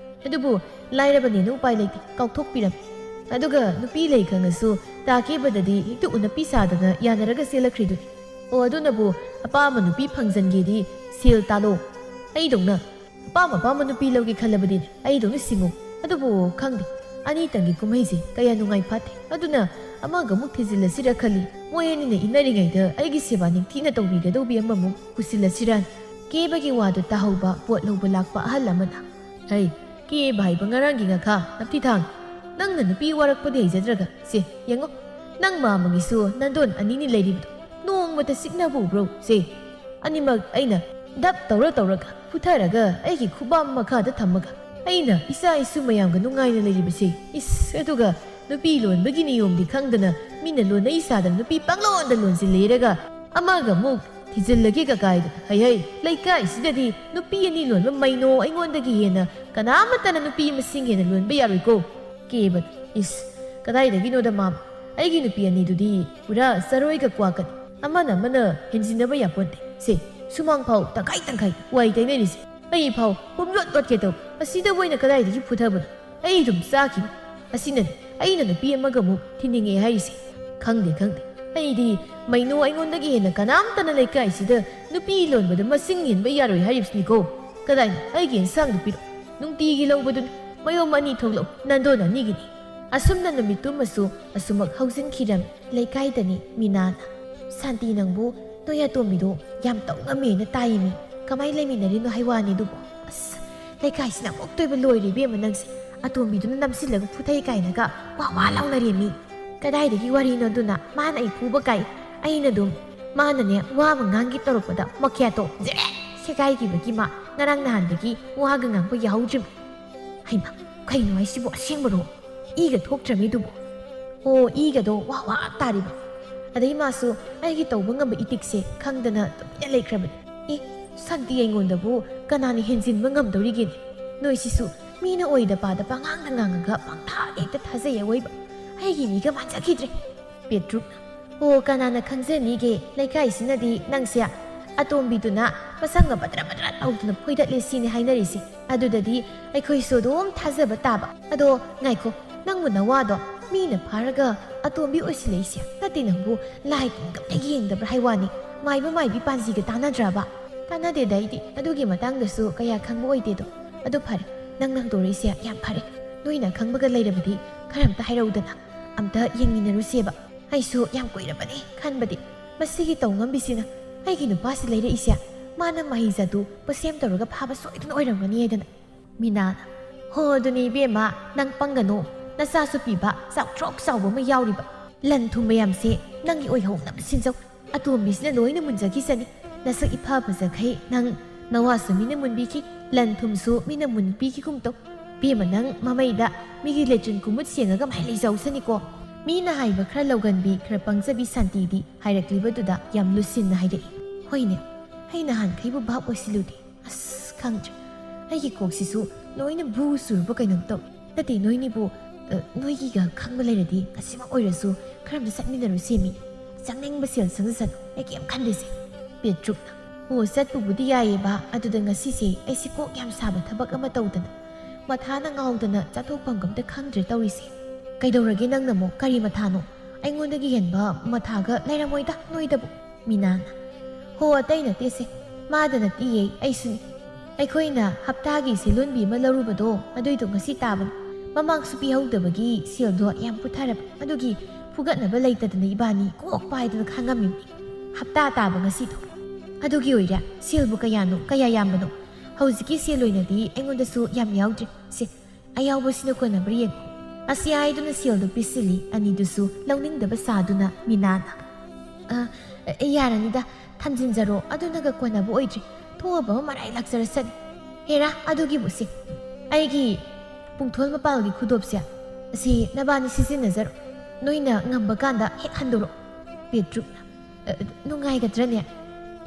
ꯑꯗꯨꯕꯨ ꯂꯥꯏꯔꯕꯅꯦꯅ ꯎꯄꯥꯏ ꯂꯩꯇꯦ, ꯀꯥꯎꯊꯣꯛꯄꯤꯔꯝꯃꯤ꯫ ꯑꯗꯨꯒ ꯅꯨꯄꯤ ꯂꯩ ꯈꯪꯉꯁꯨ ꯇꯥ ꯀꯦꯕꯗꯗꯤ ꯍꯦꯛꯇ ꯎꯅꯄꯤ ꯁꯥꯗꯅ ꯌꯥꯅꯔꯒ ꯆꯦꯜꯂꯛꯈ꯭ꯔꯤꯗꯨꯅꯤ꯫ ꯑꯣ, ꯑꯗꯨꯅꯕꯨ ꯑꯄꯥꯝꯕ ꯅꯨꯄꯤ ꯐꯪꯖꯟꯒꯦꯗꯤ ꯁꯦꯜ ꯇꯥꯜꯂꯣ꯫ ꯑꯩꯗꯧꯅ ꯑꯄꯥꯝ ꯑꯄꯥꯝꯕ ꯅꯨꯄꯤ ꯂꯧꯒꯦ ꯈꯜꯂꯕꯗꯤ ꯑꯩꯗꯧꯅ ꯁꯤꯡꯉꯨ꯫ ꯑꯗꯨꯕꯨ ꯈꯪꯗꯦ, ꯑꯅꯤꯇꯪꯒꯤ ꯀꯨꯝꯍꯩꯁꯦ ꯀꯌꯥ ꯅꯨꯡꯉꯥꯏ ꯐꯥꯠꯇꯦ꯫ ꯑꯗꯨꯅ ꯑꯃꯒ ꯑꯃꯨꯛ ꯊꯤꯖꯤꯜꯂꯁꯤꯔ ꯈꯜꯂꯤ꯫ ꯃꯣꯏ ꯑꯅꯤꯅ ꯏꯟꯅꯔꯤꯉꯩꯗ ꯑꯩꯒꯤ ꯁꯦꯕꯥ ꯅꯤꯡꯊꯤꯅ ꯇꯧꯕꯤꯒꯗꯧꯕꯤ ꯑꯃꯃꯨꯛ ꯄꯨꯁꯤꯜꯂꯁꯤꯔ? ꯀꯦꯕꯒꯤ ꯋꯥꯗꯨ ꯇꯥꯍꯧꯕ ꯄꯣꯠ ꯂꯧꯕ ꯂꯥꯛꯄ ꯑꯍꯜ ꯑꯃꯅ, "ꯍꯩ, ꯀꯦꯕ ꯍꯥꯏꯕ ꯉꯔꯥꯡꯒꯤ ꯉꯥꯈꯥ ꯅꯝꯊꯤ ꯊꯥꯡ, ꯅꯪꯅ ꯅꯨꯄꯤ ꯋꯥꯔꯛꯄꯗꯤ ꯍꯩꯖꯗ꯭ꯔꯒ, ꯁꯦ, ꯌꯦꯡꯉꯣ, ꯅꯪ ꯃꯥꯃꯒꯤꯁꯨ ꯅꯟꯗꯣꯟ ꯑꯅꯤꯅꯤ ꯂꯩꯔꯤꯕꯗꯣ, ꯅꯣꯡꯃꯇ ꯆꯤꯛꯅꯕ ꯎꯕ꯭ꯔꯣ? ꯁꯦ, ꯑꯅꯤꯃꯛ ꯑꯩꯅ ꯗꯞ ꯇꯧꯔ ꯇꯧꯔꯒ ꯐꯨꯊꯔꯒ ꯑꯩꯒꯤ ꯈꯨꯕꯥꯝ ꯃꯈꯥꯗ ꯊꯝꯃꯒ ꯑꯩꯅ ꯏꯆꯥ ꯏꯁꯨ ꯃꯌꯥꯝꯒ ꯅꯨꯡꯉꯥꯏꯅ ꯂꯩꯔꯤꯕꯁꯦ꯫ ꯏꯁ, ꯑꯗꯨꯒ ꯅꯨꯄꯤ ꯂꯣꯟꯕꯒꯤ ꯅꯤꯌꯣꯝꯗꯤ ꯈꯪꯗꯅ ꯃꯤꯅ ꯂꯣꯟꯅꯩ ꯁꯥꯗꯅ ꯅꯨꯄꯤ ꯄꯪꯂꯣꯟꯗ ꯂꯣꯟꯁꯤꯜꯂꯦꯔꯒ ꯑꯃꯒ ꯑꯃꯨꯛ ꯊꯤꯖꯤꯜꯂꯒꯦ ꯀꯀꯥꯏꯗ꯫ ꯍꯩ ꯍꯩ, ꯂꯩꯀꯥꯏꯁꯤꯗꯗꯤ ꯅꯨꯄꯤ ꯑꯅꯤ ꯂꯣꯟꯕ ꯃꯩꯅꯣ ꯑꯩꯉꯣꯟꯗꯒꯤ ꯍꯦꯟꯅ ꯀꯅꯥꯃꯠꯇꯅ ꯅꯨꯄꯤ ꯃꯁꯤꯡ ꯍꯦꯟꯅ ꯂꯣꯟꯕ ꯌꯥꯔꯣꯏꯀꯣ"꯫ ꯀꯦꯕ, ꯏꯁ, ꯀꯗꯥꯏꯗꯒꯤꯅꯣꯗ ꯃꯥꯝ, ꯑꯩꯒꯤ ꯅꯨꯄꯤ ꯑꯅꯤꯗꯨꯗꯤ ꯄꯨꯔꯥ ꯆꯔꯣꯏꯒ ꯀ꯭ꯋꯥꯀꯅꯤ꯫ ꯑꯃꯅ ꯑꯃꯅ ꯍꯦꯟꯖꯤꯟꯅꯕ ꯌꯥꯄꯣꯟꯇꯦ꯫ ꯁꯦ, ꯁꯨꯃꯥꯡ ꯐꯥꯎ ꯇꯪꯈꯥꯏ ꯇꯪꯈꯥꯏ ꯋꯥꯏ ꯇꯩꯅꯔꯤꯁꯦ꯫ ꯑꯩ ꯐꯥꯎ ꯄꯨꯝꯂꯣꯠ ꯂꯣꯠꯀꯦ ꯇꯧ꯫ ꯑꯁꯤꯗꯕꯨ ꯑꯩꯅ ꯀꯗꯥꯏꯗꯒꯤ ꯐꯨꯊꯕꯅꯣ? ꯑꯩ ꯑꯗꯨꯝ ꯆꯥꯈꯤꯅꯤ꯫ ꯑꯁꯤꯅꯅꯤ ꯑꯩꯅ ꯅꯨꯄꯤ ꯑꯃꯒ ꯑꯃꯨꯛ ꯊꯤꯅꯤꯡꯉꯦ ꯍꯥꯏꯔꯤꯁꯦ꯫ ꯈꯪꯗꯦ, ꯈꯪꯗꯦ꯫ ꯑꯩꯗꯤ ꯃꯩꯅꯣ ꯑꯩꯉꯣꯟꯗꯒꯤ ꯍꯦꯟꯅ ꯀꯅꯥꯝꯇꯅ ꯂꯩꯀꯥꯏꯁꯤꯗ ꯅꯨꯄꯤ ꯂꯣꯟꯕꯗ ꯃꯁꯤꯡ ꯍꯦꯟꯕ ꯌꯥꯔꯣꯏ ꯍꯥꯏꯔꯤꯕꯁꯤꯅꯤꯀꯣ꯫ ꯀꯗꯥꯏꯅꯣ? ꯑꯩꯒꯤ ꯏꯟꯁꯥꯡꯗꯨ ꯄꯤꯔꯛ꯫ ꯅꯨꯡꯇꯤꯒꯤ ꯂꯧꯕꯗꯨꯅꯤ꯫ ꯃꯌꯣꯝ ꯑꯅꯤ ꯊꯣꯛꯂꯛꯎ꯫ ꯅꯟꯗꯣꯟ ꯑꯅꯤꯒꯤꯅꯤ꯫ ꯑꯁꯨꯝꯅ ꯅꯨꯃꯤꯠꯇꯨꯃꯁꯨ ꯑꯁꯨꯃꯛ ꯍꯧꯖꯤꯟꯈꯤꯔꯝꯃꯤ꯫ ꯂꯩꯀꯥꯏꯗꯅꯤ ꯃꯤꯅꯥꯅ, "ꯁꯥꯟꯇꯤ, ꯅꯪꯕꯨ ꯅꯣꯏ ꯑꯇꯣꯝꯕꯤꯗꯣ ꯌꯥꯝ ꯇꯧ ꯉꯝꯃꯦꯅ ꯇꯥꯏꯌꯦꯃꯤ꯫ ꯀꯃꯥꯏꯅ ꯂꯩꯃꯤꯟꯅꯔꯤꯅꯣ ꯍꯥꯏ ꯋꯥꯅꯤ ꯑꯗꯨꯕꯨ? ꯑꯁ, ꯂꯩꯀꯥꯏꯁꯤꯅ ꯑꯃꯨꯛꯇꯣꯏꯕ ꯂꯣꯏꯔꯦ ꯏꯕꯦꯝꯃ ꯅꯪꯁꯦ꯫ ꯑꯇꯣꯝꯕꯤꯗꯨꯅ ꯅꯝꯁꯤꯜꯂꯒ ꯐꯨꯊꯩ ꯀꯥꯏꯅꯒ ꯋꯥ ꯋꯥ ꯂꯥꯎꯅꯔꯦꯃꯤ꯫ ꯀꯗꯥꯏꯗꯒꯤ ꯋꯥꯔꯤꯅꯣ ꯑꯗꯨꯅ? ꯃꯥꯅ ꯑꯩ ꯐꯨꯕ ꯀꯥꯏ꯫ ꯑꯩꯅ ꯑꯗꯨꯝ, ꯃꯥꯅꯅꯦ ꯋꯥ ꯑꯃ ꯉꯥꯡꯒꯦ ꯇꯧꯔꯛꯄꯗ ꯃꯈꯦꯠꯇꯣ ꯖꯦꯔꯦ ꯁꯦꯒꯥꯏꯈꯤꯕꯒꯤ ꯃꯥ ꯉꯔꯥꯡ ꯅꯍꯥꯟꯗꯒꯤ ꯋꯥꯒ ꯉꯥꯡꯕ ꯌꯥꯍꯧꯗ꯭ꯔꯤꯕꯅꯤ꯫ ꯍꯩꯃꯥ, ꯀꯩꯅꯣ ꯍꯥꯏꯁꯤꯕꯨ? ꯑꯁꯦꯡꯕꯔꯣ? ꯏꯒ ꯊꯣꯛꯇ꯭ꯔꯃꯤꯗꯨꯕꯨ?" ꯑꯣ, ꯏꯒꯗꯣ ꯋꯥ ꯋꯥ ꯇꯥꯔꯤꯕ꯫ ꯑꯗꯩ ꯃꯥꯁꯨ ꯑꯩꯒꯤ ꯇꯧꯕ ꯉꯝꯕ ꯏꯇꯤꯛꯁꯦ ꯈꯪꯗꯅ ꯇꯨꯃꯤꯟꯅ ꯂꯩꯈ꯭ꯔꯕꯅꯤ꯫ ꯑꯦ, ꯁꯥꯟꯇꯤ ꯑꯩꯉꯣꯟꯗꯕꯨ ꯀꯅꯥꯅ ꯍꯦꯟꯖꯤꯟꯕ ꯉꯝꯗꯧꯔꯤꯒꯦꯅꯦ? ꯅꯣꯏꯁꯤꯁꯨ ꯃꯤꯅ ꯑꯣꯏꯗ ꯄꯥꯗ ꯄꯉꯥꯡꯗ ꯉꯥꯡꯉꯒ ꯄꯪꯊꯥ ꯍꯦꯛꯇ ꯊꯥꯖꯩ ꯑꯋꯣꯏꯕ꯫ ꯑꯩꯒꯤ ꯃꯤꯒ ꯃꯥꯟꯖꯈꯤꯗ꯭ꯔꯦ꯫ ꯄꯦꯇ꯭ꯔꯨꯛꯅ, "ꯑꯣ, ꯀꯅꯥꯅ ꯈꯪꯖꯅꯤꯒꯦ? ꯂꯩꯀꯥꯏꯁꯤꯅꯗꯤ ꯅꯪꯁꯦ ꯑꯇꯣꯝꯕꯤꯗꯨꯅ ꯃꯁꯝꯒ ꯕꯗ꯭ꯔ ꯕꯗ꯭ꯔ ꯇꯧꯗꯅ ꯐꯣꯏꯗꯠꯂꯦ ꯁꯤꯅꯤ ꯍꯥꯏꯅꯔꯤꯁꯦ꯫ ꯑꯗꯨꯗꯗꯤ ꯑꯩꯈꯣꯏꯁꯨ ꯑꯗꯨꯝ ꯊꯥꯖꯕ ꯇꯥꯕ꯫ ꯑꯗꯣ ꯉꯥꯏꯈꯣ, ꯅꯪꯕꯨ ꯅꯋꯥꯗꯣ ꯃꯤꯅ ꯐꯥꯔꯒ ꯑꯇꯣꯝꯕꯤ ꯑꯣꯏꯁꯤꯜꯂꯛꯏꯁꯦ? ꯅꯠꯇꯦ, ꯅꯪꯕꯨ ꯂꯥꯏ ꯇꯤꯟꯒ ꯑꯝꯇ ꯌꯦꯡꯗꯕ꯭ꯔꯥ ꯍꯥꯏ ꯋꯥꯅꯤ? ꯃꯥꯏꯕ ꯃꯥꯏꯕꯤ ꯄꯥꯟꯖꯤꯒ ꯇꯥꯟꯅꯗ꯭ꯔꯕ?" "ꯇꯥꯟꯅꯗꯦꯗ ꯑꯩꯗꯤ꯫ ꯑꯗꯨꯒꯤ ꯃꯇꯥꯡꯗꯁꯨ ꯀꯌꯥ ꯈꯪꯕ ꯑꯣꯏꯗꯦꯗꯣ꯫ ꯑꯗꯨ ꯐꯔꯦ, ꯅꯪ ꯍꯪꯗꯣꯔꯛꯏꯁꯦ ꯌꯥꯝ ꯐꯔꯦ꯫ ꯅꯣꯏꯅ ꯈꯪꯕꯒ ꯂꯩꯔꯕꯗꯤ ꯈꯔ ꯑꯝꯇ ꯍꯥꯏꯔꯛꯎꯗꯅ꯫ ꯑꯝꯇ ꯌꯦꯡꯃꯤꯟꯅꯔꯨꯁꯦꯕ꯫ ꯑꯩꯁꯨ ꯌꯥꯝ ꯀꯨꯏꯔꯕꯅꯦ ꯈꯟꯕꯗꯤ꯫ ꯃꯁꯤꯒꯤ ꯇꯧꯉꯝꯕꯤꯁꯤꯅ ꯑꯩꯒꯤ ꯅꯨꯄꯥꯁꯤ ꯂꯩꯔꯛꯏꯁꯦ꯫ ꯃꯥꯅ ꯃꯍꯩ ꯖꯥꯗꯨ ꯄꯣꯁꯦꯝ ꯇꯧꯔꯒ ꯐꯥꯕ ꯁꯣꯏꯗꯅ ꯑꯣꯏꯔꯝꯒꯅꯤ ꯍꯥꯏꯗꯅ꯫" ꯃꯤꯅꯥꯅ, "ꯍꯣ, ꯑꯗꯨꯅꯤ ꯏꯕꯦꯝꯃ, ꯅꯪ ꯄꯪꯒꯅꯨ꯫ ꯅꯆꯥꯁꯨ ꯄꯤꯕ ꯆꯥꯎꯊ꯭ꯔꯣꯛ ꯆꯥꯎꯕ ꯑꯃ ꯌꯥꯎꯔꯤꯕ꯫ ꯂꯟ ꯊꯨꯝ ꯃꯌꯥꯝꯁꯦ ꯅꯪꯒꯤ ꯑꯣꯏꯍꯧꯅꯕ ꯁꯤꯟꯖꯧ꯫ ꯑꯇꯣꯝꯕꯤꯁꯤꯅ ꯂꯣꯏꯅ ꯃꯨꯟꯖꯈꯤꯁꯅꯤ꯫ ꯅꯁꯛ ꯏꯐ ꯐꯖꯈꯩ ꯅꯪ ꯅꯋꯥꯁꯨ ꯃꯤꯅ ꯃꯨꯟꯕꯤꯈꯤ, ꯂꯟ ꯊꯨꯝꯁꯨ ꯃꯤꯅ ꯃꯨꯟꯕꯤꯈꯤꯒꯨꯝ ꯇꯧ꯫ ꯏꯕꯦꯝꯃ, ꯅꯪ ꯃꯃꯩꯗ ꯃꯤꯒꯤ ꯂꯦꯇ꯭ꯔꯤꯟ ꯀꯨꯃꯨꯠ ꯁꯦꯡꯉꯒ ꯃꯍꯩ ꯂꯩꯖꯍꯧꯁꯅꯤꯀꯣ꯫ ꯃꯤꯅ ꯍꯥꯏꯕ ꯈꯔ ꯂꯧꯒꯟꯕꯤ, ꯈꯔ ꯄꯪꯖꯕꯤ ꯁꯥꯟꯇꯤꯗꯤ ꯍꯥꯏꯔꯛꯂꯤꯕꯗꯨꯗ ꯌꯥꯝ ꯂꯨꯁꯤꯟꯅ ꯍꯥꯏꯔꯛꯏ꯫ ꯍꯣꯏꯅꯦ, ꯑꯩ ꯅꯍꯥꯟꯈꯩꯕꯨ ꯚꯥꯞ ꯑꯣꯏꯁꯤꯜꯂꯨꯗꯦ꯫ ꯑꯁ, ꯈꯪꯗ꯭ꯔꯦ꯫ ꯑꯩꯒꯤ ꯀꯣꯛꯁꯤꯁꯨ ꯂꯣꯏꯅ ꯕꯨ ꯆꯨꯔꯕ ꯀꯩꯅꯣꯝ ꯇꯧꯏ꯫ ꯅꯠꯇꯦ, ꯅꯣꯏꯅꯤꯕꯨ, ꯑ, ꯅꯣꯏꯒꯤꯒ ꯈꯪꯕ ꯂꯩꯔꯗꯤ ꯉꯁꯤꯃꯛ ꯑꯣꯏꯔꯁꯨ ꯈꯔ ꯑꯝꯇ ꯆꯠꯃꯤꯟꯅꯔꯨꯁꯦꯃꯤ꯫ ꯆꯪꯅꯤꯡꯕ ꯁꯦꯜ ꯆꯪꯖꯁꯅꯨ, ꯑꯩ ꯀꯩꯝ ꯈꯟꯗꯦꯁꯦ꯫" ꯄꯦꯇ꯭ꯔꯨꯛꯅ, ꯑꯣ, ꯆꯠꯄꯕꯨꯗꯤ ꯌꯥꯏꯌꯦꯕ, ꯑꯗꯨꯗ ꯉꯁꯤꯁꯦ ꯑꯩꯁꯦ ꯀꯣꯛ ꯌꯥꯝ ꯁꯥꯕ ꯊꯕꯛ ꯑꯃ ꯇꯧꯗꯅ, ꯃꯊꯥꯅ ꯉꯥꯎꯗꯅ ꯆꯠꯊꯣꯛꯐꯝꯒ ꯑꯝꯇ ꯈꯪꯗ꯭ꯔꯦ ꯇꯧꯔꯤꯁꯦ꯫ ꯀꯩꯗꯧꯔꯒꯦ ꯅꯪꯅ ꯑꯃꯨꯛ? ꯀꯔꯤ ꯃꯊꯥꯅꯣ? ꯑꯩꯉꯣꯟꯗꯒꯤ ꯍꯦꯟꯕ ꯃꯊꯥꯒ ꯂꯩꯔꯝꯃꯣꯏꯗ ꯅꯣꯏꯗꯕꯨ꯫ ꯃꯤꯅꯥꯅ, ꯍꯣ, ꯑꯇꯩ ꯅꯠꯇꯦꯁꯦ, ꯃꯥꯗ ꯅꯠꯇꯤꯌꯦ, ꯑꯩꯁꯨꯅꯤ꯫ ꯑꯩꯈꯣꯏꯅ ꯍꯞꯇꯥꯒꯤ ꯁꯦꯜꯍꯣꯟꯕꯤ ꯑꯃ ꯂꯧꯔꯨꯕꯗꯣ, ꯑꯗꯨꯏꯗꯣ ꯉꯁꯤ ꯇꯥꯕꯅꯤ꯫ ꯃꯃꯥꯡꯁꯨ ꯄꯤꯍꯧꯗꯕꯒꯤ ꯁꯦꯜꯗꯣ ꯌꯥꯝ ꯄꯨꯊꯔꯕ, ꯑꯗꯨꯒꯤ ꯐꯨꯒꯠꯅꯕ ꯂꯩꯇꯗꯅ ꯏꯕꯥꯅꯤ ꯀꯣꯛ ꯄꯥꯏꯗꯅ ꯈꯥꯡꯉꯝꯃꯤꯕꯅꯤ꯫ ꯍꯞꯇꯥ ꯇꯥꯕ ꯉꯁꯤꯗꯣ꯫ ꯑꯗꯨꯒꯤ ꯑꯣꯏꯔꯦ, ꯁꯦꯜꯕꯨ ꯀꯌꯥꯅꯣ, ꯀꯌꯥ ꯌꯥꯝꯕꯅꯣ? ꯍꯧꯖꯤꯛꯀꯤ ꯁꯦꯜ ꯑꯣꯏꯅꯗꯤ ꯑꯩꯉꯣꯟꯗꯁꯨ ꯌꯥꯝ ꯌꯥꯎꯗ꯭ꯔꯦ꯫ ꯁꯦ, ꯑꯌꯥꯎꯕꯁꯤꯅ ꯀꯣꯟꯅꯕ꯭ꯔꯥ ꯌꯦꯡꯉꯨ꯫ ꯑꯁꯤ ꯍꯥꯏꯗꯨꯅ ꯁꯦꯜꯗꯨ ꯄꯤꯁꯤꯜꯂꯤ, ꯑꯅꯤꯗꯨꯁꯨ ꯂꯧꯅꯤꯡꯗꯕ ꯁꯥꯗꯨꯅ ꯃꯤꯅꯥꯅ, "ꯑ, ꯑ, ꯌꯥꯔꯅꯤꯗ, ꯊꯝꯖꯤꯟꯖꯔꯣ, ꯑꯗꯨꯅꯒ ꯀꯣꯟꯅꯕ ꯑꯣꯏꯗ꯭ꯔꯤ꯫ ꯊꯣꯛꯑꯕ ꯑꯃ ꯃꯔꯥꯏ ꯂꯥꯛꯆꯔꯁꯅꯤ꯫ ꯍꯦꯔꯥ, ꯑꯗꯨꯒꯤꯕꯨ ꯁꯦ, ꯑꯩꯒꯤ ꯄꯨꯡꯊꯣꯜ ꯃꯄꯥꯜꯒꯤ ꯈꯨꯗꯣꯞꯁꯦ, ꯑꯁꯤ ꯅꯕꯥꯅꯤ ꯁꯤꯖꯤꯟꯅꯖꯔꯣ꯫ ꯅꯣꯏꯅ ꯉꯝꯕ ꯀꯥꯟꯗ ꯍꯦꯛ ꯍꯟꯗꯣꯔꯛꯑꯣ꯫" ꯄꯦꯇ꯭ꯔꯨꯛꯅ, "ꯑ, ꯅꯨꯡꯉꯥꯏꯒꯗ꯭ꯔꯅꯦ?"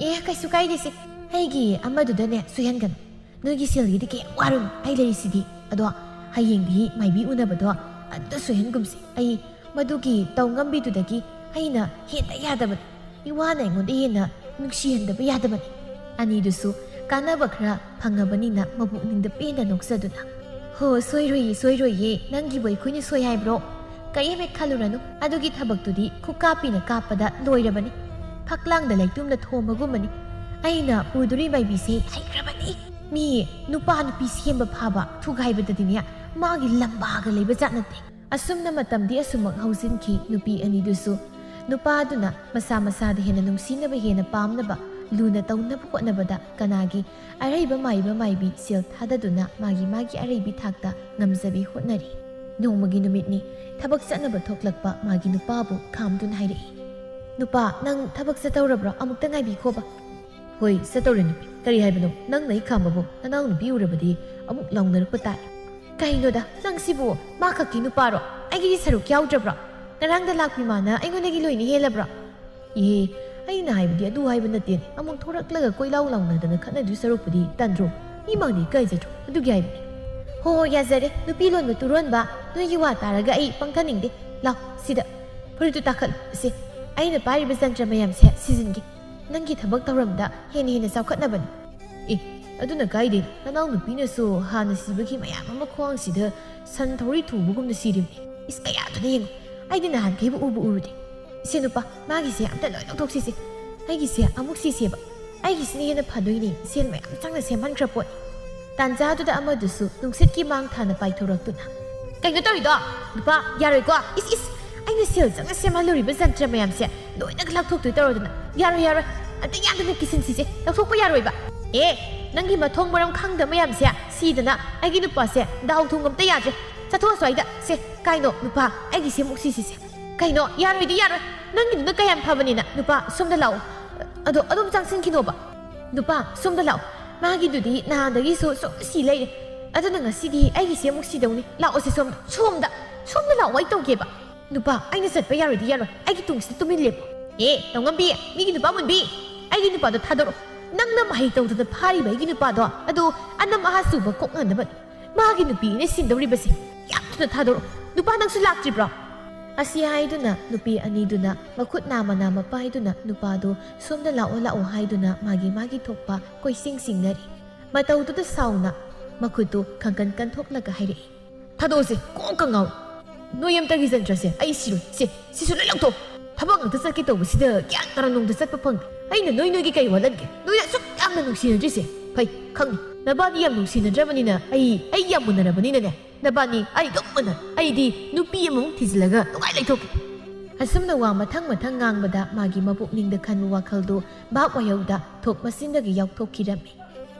"ꯑꯦ, ꯀꯩꯁꯨ ꯀꯥꯏꯗꯦꯁꯦ꯫ ꯑꯩꯒꯤ ꯑꯃꯗꯨꯗꯅꯦ ꯁꯣꯏꯍꯟꯒꯅꯨ꯫ ꯅꯣꯏꯒꯤ ꯁꯦꯜꯒꯤꯗꯤ ꯀꯩꯝ ꯋꯥꯔꯨꯅꯨ, ꯑꯩ ꯂꯩꯔꯤꯁꯤꯗꯤ꯫ ꯑꯗꯣ ꯍꯌꯦꯡꯗꯤ ꯃꯥꯏꯕꯤ ꯎꯅꯕꯗꯣ ꯑꯗꯨ ꯁꯣꯏꯍꯟꯒꯨꯝꯁꯦ꯫ ꯑꯩ ꯃꯗꯨꯒꯤ ꯇꯧ ꯉꯝꯕꯤꯗꯨꯗꯒꯤ ꯑꯩꯅ ꯍꯦꯟꯗ ꯌꯥꯗꯕꯅꯤ꯫ ꯏꯋꯥꯅ ꯑꯩꯉꯣꯟꯗ ꯍꯦꯟꯅ ꯅꯨꯡꯁꯤꯍꯟꯗꯕ ꯌꯥꯗꯕꯅꯤ꯫" ꯑꯅꯤꯗꯨꯁꯨ ꯀꯥꯟꯅꯕ ꯈꯔ ꯐꯪꯉꯕꯅꯤꯅ ꯃꯄꯨꯛꯅꯤꯡꯗ ꯄꯦꯟꯅ ꯅꯣꯛꯆꯗꯨꯅ, "ꯍꯣ, ꯁꯣꯏꯔꯣꯏꯌꯦ, ꯁꯣꯏꯔꯣꯏꯌꯦ꯫ ꯅꯪꯒꯤꯕꯨ ꯑꯩꯈꯣꯏꯅ ꯁꯣꯏ ꯍꯥꯏꯕ꯭ꯔꯣ? ꯀꯔꯤꯝ ꯍꯦꯛ ꯈꯜꯂꯨꯔꯅꯨ꯫ ꯑꯗꯨꯒꯤ ꯊꯕꯛꯇꯨꯗꯤ ꯈꯨꯀꯥꯞꯄꯤꯅ ꯀꯥꯞꯄꯗ ꯂꯣꯏꯔꯕꯅꯤ꯫ ꯐꯛꯂꯥꯡꯗ ꯂꯩꯇꯨꯝꯅ ꯊꯣꯝꯕꯒꯨꯝꯕꯅꯤ꯫ ꯑꯩꯅ ꯎꯗꯣꯔꯤ ꯃꯥꯏꯕꯤꯁꯦ ꯍꯩꯈ꯭ꯔꯕꯅꯤ꯫ ꯃꯤ ꯅꯨꯄꯥ ꯅꯨꯄꯤ ꯁꯦꯝꯕ ꯐꯥꯕ ꯊꯨꯒꯥꯏꯕꯗꯗꯤꯅꯦ ꯃꯥꯒꯤ ꯂꯝꯕꯥꯒ ꯂꯩꯕ ꯖꯥꯠ ꯅꯠꯇꯦ꯫" ꯑꯁꯨꯝꯅ ꯃꯇꯝꯗꯤ ꯑꯁꯨꯝꯃꯛ ꯍꯧꯖꯤꯟꯈꯤ꯫ ꯅꯨꯄꯤ ꯑꯅꯤꯗꯨꯁꯨ ꯅꯨꯄꯥꯗꯨꯅ ꯃꯁꯥ ꯃꯁꯥꯗ ꯍꯦꯟꯅ ꯅꯨꯡꯁꯤꯅꯕ, ꯍꯦꯟꯅ ꯄꯥꯝꯅꯕ, ꯂꯨꯅ ꯇꯧꯅꯕ ꯍꯣꯠꯅꯕꯗ ꯀꯅꯥꯒꯤ ꯑꯔꯩꯕ ꯃꯥꯏꯕ ꯃꯥꯏꯕꯤ ꯁꯦꯜ ꯊꯥꯗꯗꯨꯅ ꯃꯥꯒꯤ ꯃꯥꯒꯤ ꯑꯔꯩꯕꯤ ꯊꯥꯛꯇ ꯉꯝꯖꯕꯤ ꯍꯣꯠꯅꯔꯤ꯫ ꯅꯣꯡꯃꯒꯤ ꯅꯨꯃꯤꯠꯅꯤ꯫ ꯊꯕꯛ ꯆꯠꯅꯕ ꯊꯣꯛꯂꯛꯄ ꯃꯥꯒꯤ ꯅꯨꯄꯥꯕꯨ ꯈꯥꯝꯗꯨꯅ ꯍꯥꯏꯔꯛꯏ, "ꯅꯨꯄꯥ, ꯅꯪ ꯊꯕꯛ ꯆꯠꯇꯧꯔꯕ꯭ꯔꯣ? ꯑꯃꯨꯛꯇ ꯉꯥꯏꯕꯤꯈꯣꯕ꯫" "ꯍꯣꯏ, ꯆꯠꯇꯧꯔꯦ ꯅꯨꯄꯤ꯫ ꯀꯔꯤ ꯍꯥꯏꯕꯅꯣ? ꯅꯪꯅ ꯑꯩ ꯈꯥꯝꯕꯕꯨ ꯅꯅꯥꯎ ꯅꯨꯄꯤ ꯎꯔꯕꯗꯤ ꯑꯃꯨꯛ ꯂꯥꯎꯅꯔꯛꯄ ꯇꯥꯏ꯫" "ꯀꯩꯅꯣꯗ, ꯅꯪꯁꯤꯕꯨ ꯃꯥ ꯈꯛꯀꯤ ꯅꯨꯄꯥꯔꯣ? ꯑꯩꯒꯤꯗꯤ ꯁꯔꯨꯛ ꯌꯥꯎꯗ꯭ꯔꯕ꯭ꯔꯣ? ꯉꯔꯥꯡꯗ ꯂꯥꯛꯄꯤ ꯃꯥꯅ ꯑꯩꯉꯣꯟꯗꯒꯤ ꯂꯣꯏꯅ ꯍꯦꯜꯂꯕ꯭ꯔꯣ?" "ꯏꯍꯦ, ꯑꯩꯅ ꯍꯥꯏꯕꯗꯤ ꯑꯗꯨ ꯍꯥꯏꯕ ꯅꯠꯇꯦꯅꯦ꯫ ꯑꯃꯨꯛ ꯊꯣꯔꯛꯂꯒ ꯀꯣꯏꯂꯥꯎ ꯂꯥꯎꯅꯗꯅ ꯈꯠꯅꯗꯣꯏ ꯁꯔꯨꯛꯄꯨꯗꯤ ꯇꯟꯗ꯭ꯔꯣ? ꯃꯤ ꯃꯥꯡꯗ ꯏꯀꯥꯏꯖꯗ꯭ꯔꯣ? ꯑꯗꯨꯒꯤ ꯍꯥꯏꯕꯅꯤ꯫" "ꯍꯣ, ꯍꯣ, ꯌꯥꯖꯔꯦ꯫ ꯅꯨꯄꯤ ꯂꯣꯟꯕ ꯇꯨꯔꯣꯟꯕ, ꯅꯣꯏꯒꯤ ꯋꯥ ꯇꯥꯔꯒ ꯑꯩ ꯄꯪꯊꯅꯤꯡꯗꯦ꯫ ꯂꯥꯎ, ꯁꯤꯗ ꯐꯨꯔꯤꯠꯇꯨ ꯇꯥꯈꯠꯂꯨ꯫ ꯁꯦ, ꯑꯩꯅ ꯄꯥꯏꯔꯤꯕ ꯖꯟꯇ꯭ꯔ ꯃꯌꯥꯝꯁꯦ ꯁꯤꯖꯤꯟꯒꯦ꯫" ꯅꯪꯒꯤ ꯊꯕꯛ ꯊꯧꯔꯝꯗ ꯍꯦꯟꯅ ꯍꯦꯟꯅ ꯆꯥꯎꯈꯠꯅꯕꯅꯤ꯫ ꯑꯦ, ꯑꯗꯨꯅ ꯀꯥꯏꯗꯦ, ꯅꯅꯥꯎ ꯅꯨꯄꯤꯅꯁꯨ ꯍꯥꯟꯅ ꯁꯤꯕꯒꯤ ꯃꯌꯥꯝ ꯑꯃ ꯈ꯭ꯋꯥꯡꯁꯤꯗ ꯁꯟ ꯊꯧꯔꯤ ꯊꯨꯕꯒꯨꯝꯅ ꯁꯤꯔꯤꯕꯅꯤ꯫ ꯏꯁ, ꯀꯌꯥꯗꯨꯅ ꯌꯦꯡꯉꯨ, ꯑꯩꯗꯤ ꯅꯍꯥꯟꯈꯩꯕꯨ ꯎꯕꯨ ꯎꯔꯨꯗꯦ꯫ ꯏꯁꯦ ꯅꯨꯄꯥ, ꯃꯥꯒꯤꯁꯦ ꯑꯝꯇ ꯂꯣꯏ ꯂꯧꯊꯣꯛꯁꯤꯁꯦ꯫ ꯑꯩꯒꯤꯁꯦ ꯑꯃꯨꯛ ꯁꯤꯁꯦꯕ꯫ ꯑꯩꯒꯤꯁꯤꯅ ꯍꯦꯟꯅ ꯐꯗꯣꯏꯅꯦ, ꯁꯦꯜ ꯃꯌꯥꯝ ꯆꯪꯅ ꯁꯦꯝꯍꯟꯈ꯭ꯔ ꯄꯣꯠꯅꯤ꯫ ꯇꯥꯟꯖꯥꯗꯨꯗ ꯑꯃꯗꯨꯁꯨ ꯅꯨꯡꯁꯤꯠꯀꯤ ꯃꯥꯡ ꯊꯥꯅ ꯄꯥꯏꯊꯣꯔꯛꯇꯨꯅ, "ꯀꯩꯅꯣ ꯇꯧꯔꯤꯗꯣ? ꯅꯨꯄꯥ, ꯌꯥꯔꯣꯏꯀꯣ꯫ ꯏꯁ, ꯏꯁ, ꯑꯩꯅ ꯁꯦꯜ ꯆꯪꯅ ꯁꯦꯝꯍꯜꯂꯨꯔꯤꯕ ꯖꯟꯇ꯭ꯔ ꯃꯌꯥꯝꯁꯦ ꯂꯣꯏꯅ ꯂꯧꯊꯣꯛꯇꯣꯏ ꯇꯧꯔꯗꯅ꯫ ꯌꯥꯔꯣꯏ, ꯌꯥꯔꯣꯏ, ꯑꯝꯇ ꯌꯥꯗꯅ ꯀꯤꯁꯤꯟꯁꯤꯁꯦ, ꯂꯧꯊꯣꯛꯄ ꯌꯥꯔꯣꯏꯕ꯫ ꯑꯦ, ꯅꯪꯒꯤ ꯃꯊꯣꯡ ꯃꯔꯝ ꯈꯪꯗꯕ ꯃꯌꯥꯝꯁꯦ ꯁꯤꯗꯅ ꯑꯩꯒꯤ ꯅꯨꯄꯥꯁꯦ ꯗꯥꯎ ꯊꯣꯡ ꯑꯝꯇ ꯌꯥꯗ꯭ꯔꯦ꯫ ꯆꯠꯊꯣꯛꯑꯣ ꯁ꯭ꯋꯥꯏꯗ꯫ ꯁꯦ, ꯀꯥꯏꯅꯣ, ꯅꯨꯄꯥ, ꯑꯩꯒꯤꯁꯦ ꯑꯃꯨꯛ ꯁꯤꯁꯤꯁꯦ꯫ ꯀꯩꯅꯣ, ꯌꯥꯔꯣꯏꯗꯤ ꯌꯥꯔꯣꯏ꯫ ꯅꯪꯒꯤꯗꯨꯅ ꯀꯌꯥꯝ ꯐꯕꯅꯤꯅ꯫ ꯅꯨꯄꯥ, ꯁꯣꯝꯗ ꯂꯥꯛꯑꯣ꯫ ꯑꯗꯣ ꯑꯗꯨꯝ ꯆꯪꯁꯤꯟꯈꯤꯅꯣꯕ꯫ ꯅꯨꯄꯥ, ꯁꯣꯝꯗ ꯂꯥꯛꯑꯣ꯫ ꯃꯥꯒꯤꯗꯨꯗꯤ ꯅꯍꯥꯟꯗꯒꯤꯁꯨ ꯁꯨꯝ ꯁꯤ ꯂꯩꯔꯦ꯫ ꯑꯗꯨꯅ ꯉꯁꯤꯗꯤ ꯑꯩꯒꯤꯁꯦ ꯑꯃꯨꯛ ꯁꯤꯗꯧꯅꯤ꯫ ꯂꯥꯛꯑꯣꯁꯦ ꯁꯣꯝꯗ, ꯁꯣꯝꯗ, ꯁꯣꯝꯗ ꯂꯥꯛꯑꯣ, ꯑꯩ ꯇꯧꯒꯦꯕ꯫ ꯅꯨꯄꯥ, ꯑꯩꯅ ꯆꯠꯄ ꯌꯥꯔꯣꯏꯗꯤ ꯌꯥꯔꯣꯏ꯫ ꯑꯩꯒꯤ ꯇꯨꯡꯁꯤꯗ ꯇꯨꯃꯤꯟ ꯂꯦꯞꯄꯣ꯫ ꯑꯦ, ꯇꯧꯉꯝꯕꯤ, ꯃꯤꯒꯤ ꯅꯨꯄꯥ ꯃꯨꯟꯕꯤ, ꯑꯩꯒꯤ ꯅꯨꯄꯥꯗꯣ ꯊꯥꯗꯣꯔꯛꯑꯣ꯫ ꯅꯪꯅ ꯃꯍꯩ ꯇꯧꯗꯅ ꯐꯥꯔꯤꯕ ꯑꯩꯒꯤ ꯅꯨꯄꯥꯗꯣ, ꯑꯗꯨ ꯑꯅꯝ ꯑꯍꯥ ꯆꯨꯕ ꯀꯣꯛꯅꯅꯕꯅꯤ꯫ ꯃꯥꯒꯤ ꯅꯨꯄꯤꯅ ꯁꯤꯟꯗꯧꯔꯤꯕꯁꯦ꯫ ꯌꯥꯝ ꯊꯨꯅ ꯊꯥꯗꯣꯔꯛꯑꯣ꯫ ꯅꯨꯄꯥ, ꯅꯪꯁꯨ ꯂꯥꯛꯇ꯭ꯔꯤꯕ꯭ꯔꯣ? ꯑꯁꯤ ꯍꯥꯏꯗꯨꯅ ꯅꯨꯄꯤ ꯑꯅꯤꯗꯨꯅ ꯃꯈꯨꯠ ꯅꯥꯝꯃ ꯅꯥꯝꯃ ꯄꯥꯏꯗꯨꯅ ꯅꯨꯄꯥꯗꯨ ꯁꯣꯝꯗ ꯂꯥꯛꯑꯣ ꯂꯥꯛꯑꯣ ꯍꯥꯏꯗꯨꯅ ꯃꯥꯒꯤ ꯃꯥꯒꯤ ꯊꯣꯛꯄ ꯀꯣꯏꯁꯤꯡ ꯁꯤꯡꯅꯔꯤ꯫ ꯃꯇꯧꯗꯨꯗ ꯁꯥꯎꯅ ꯃꯈꯨꯠꯇꯨ ꯈꯪꯀꯟ ꯀꯟꯊꯣꯛꯂꯒ ꯍꯥꯏꯔꯛꯏ, "ꯊꯥꯗꯣꯛꯑꯁꯦ, ꯀꯣꯛꯀ ꯉꯥꯎ꯫ ꯅꯣꯏ ꯑꯝꯇꯒꯤ ꯖꯟꯇ꯭ꯔꯁꯦ ꯑꯩ ꯁꯤꯔꯣꯏ꯫ ꯁꯦ, ꯁꯤꯁꯨ ꯂꯣꯏ ꯂꯧꯊꯣꯛ꯫ ꯊꯕꯛ ꯉꯥꯛꯇ ꯆꯠꯀꯦ ꯇꯧꯕꯁꯤꯗ ꯒ꯭ꯌꯥꯟ ꯇꯥꯔ ꯅꯣꯡꯗ ꯆꯠꯄ ꯐꯪꯗꯦ꯫ ꯑꯩꯅ ꯅꯣꯏ ꯅꯣꯏꯒꯤ ꯀꯩ ꯋꯥꯠꯍꯟꯒꯦ? ꯅꯣꯏ ꯑꯁꯨꯛ ꯌꯥꯝꯅ ꯅꯨꯡꯁꯤꯅꯗ꯭ꯔꯤꯁꯦ꯫ ꯐꯩ, ꯈꯪꯉꯤ꯫ ꯅꯕꯥꯅꯤ ꯌꯥꯝ ꯅꯨꯡꯁꯤꯅꯗ꯭ꯔꯕꯅꯤꯅ ꯑꯩ, ꯑꯩ ꯌꯥꯝ ꯃꯨꯟꯅꯔꯕꯅꯤꯅꯅꯦ꯫ ꯅꯕꯥꯅꯤ ꯑꯩ ꯑꯗꯨꯝ ꯃꯨꯟꯅꯔꯣ꯫ ꯑꯩꯗꯤ ꯅꯨꯄꯤ ꯑꯃꯃꯨꯛ ꯊꯤꯖꯤꯜꯂꯒ ꯅꯨꯡꯉꯥꯏ ꯂꯩꯊꯣꯛꯀꯦ꯫" ꯑꯁꯨꯝꯅ ꯋꯥ ꯃꯊꯪ ꯃꯊꯪ ꯉꯥꯡꯕꯗ ꯃꯥꯒꯤ ꯃꯄꯨꯛꯅꯤꯡꯗ ꯈꯟꯕ ꯋꯥꯈꯜꯗꯨ ꯚꯥꯞ ꯑꯣꯏꯍꯧꯗ ꯊꯣꯛ ꯃꯆꯤꯟꯗꯒꯤ ꯌꯥꯎꯊꯣꯛꯈꯤꯔꯝꯃꯤ꯫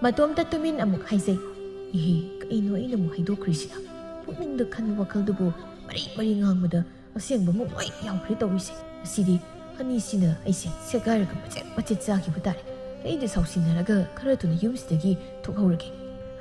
ꯃꯇꯣꯝꯇ ꯇꯨꯃꯤꯟ ꯑꯃꯨꯛ ꯍꯥꯏꯖꯩ, "ꯏꯍꯦ, ꯀꯩꯅꯣ ꯑꯩꯅ ꯑꯃꯨꯛ ꯍꯥꯏꯗꯣꯛꯈ꯭ꯔꯤꯁꯤꯅ? ꯄꯨꯛꯅꯤꯡꯗ ꯈꯟꯕ ꯋꯥꯈꯜꯗꯨꯕꯨ ꯃꯔꯤ ꯃꯔꯤ ꯉꯥꯡꯕꯗ ꯑꯁꯦꯡꯕ ꯑꯃꯨꯛ ꯂꯣꯏ ꯌꯥꯎꯈ꯭ꯔꯦ ꯇꯧꯔꯤꯁꯦ꯫ ꯑꯁꯤꯗꯤ ꯑꯅꯤꯁꯤꯅ ꯑꯩꯁꯦ ꯁꯦꯒꯥꯏꯔꯒ ꯃꯆꯦꯠ ꯃꯆꯦꯠ ꯆꯥꯈꯤꯕ ꯇꯥꯔꯦ꯫ ꯑꯩꯗꯤ ꯁꯥꯎꯁꯤꯟꯅꯔꯒ ꯈꯔ ꯊꯨꯅ ꯌꯨꯝꯁꯤꯗꯒꯤ ꯊꯣꯛꯍꯧꯔꯒꯦ꯫"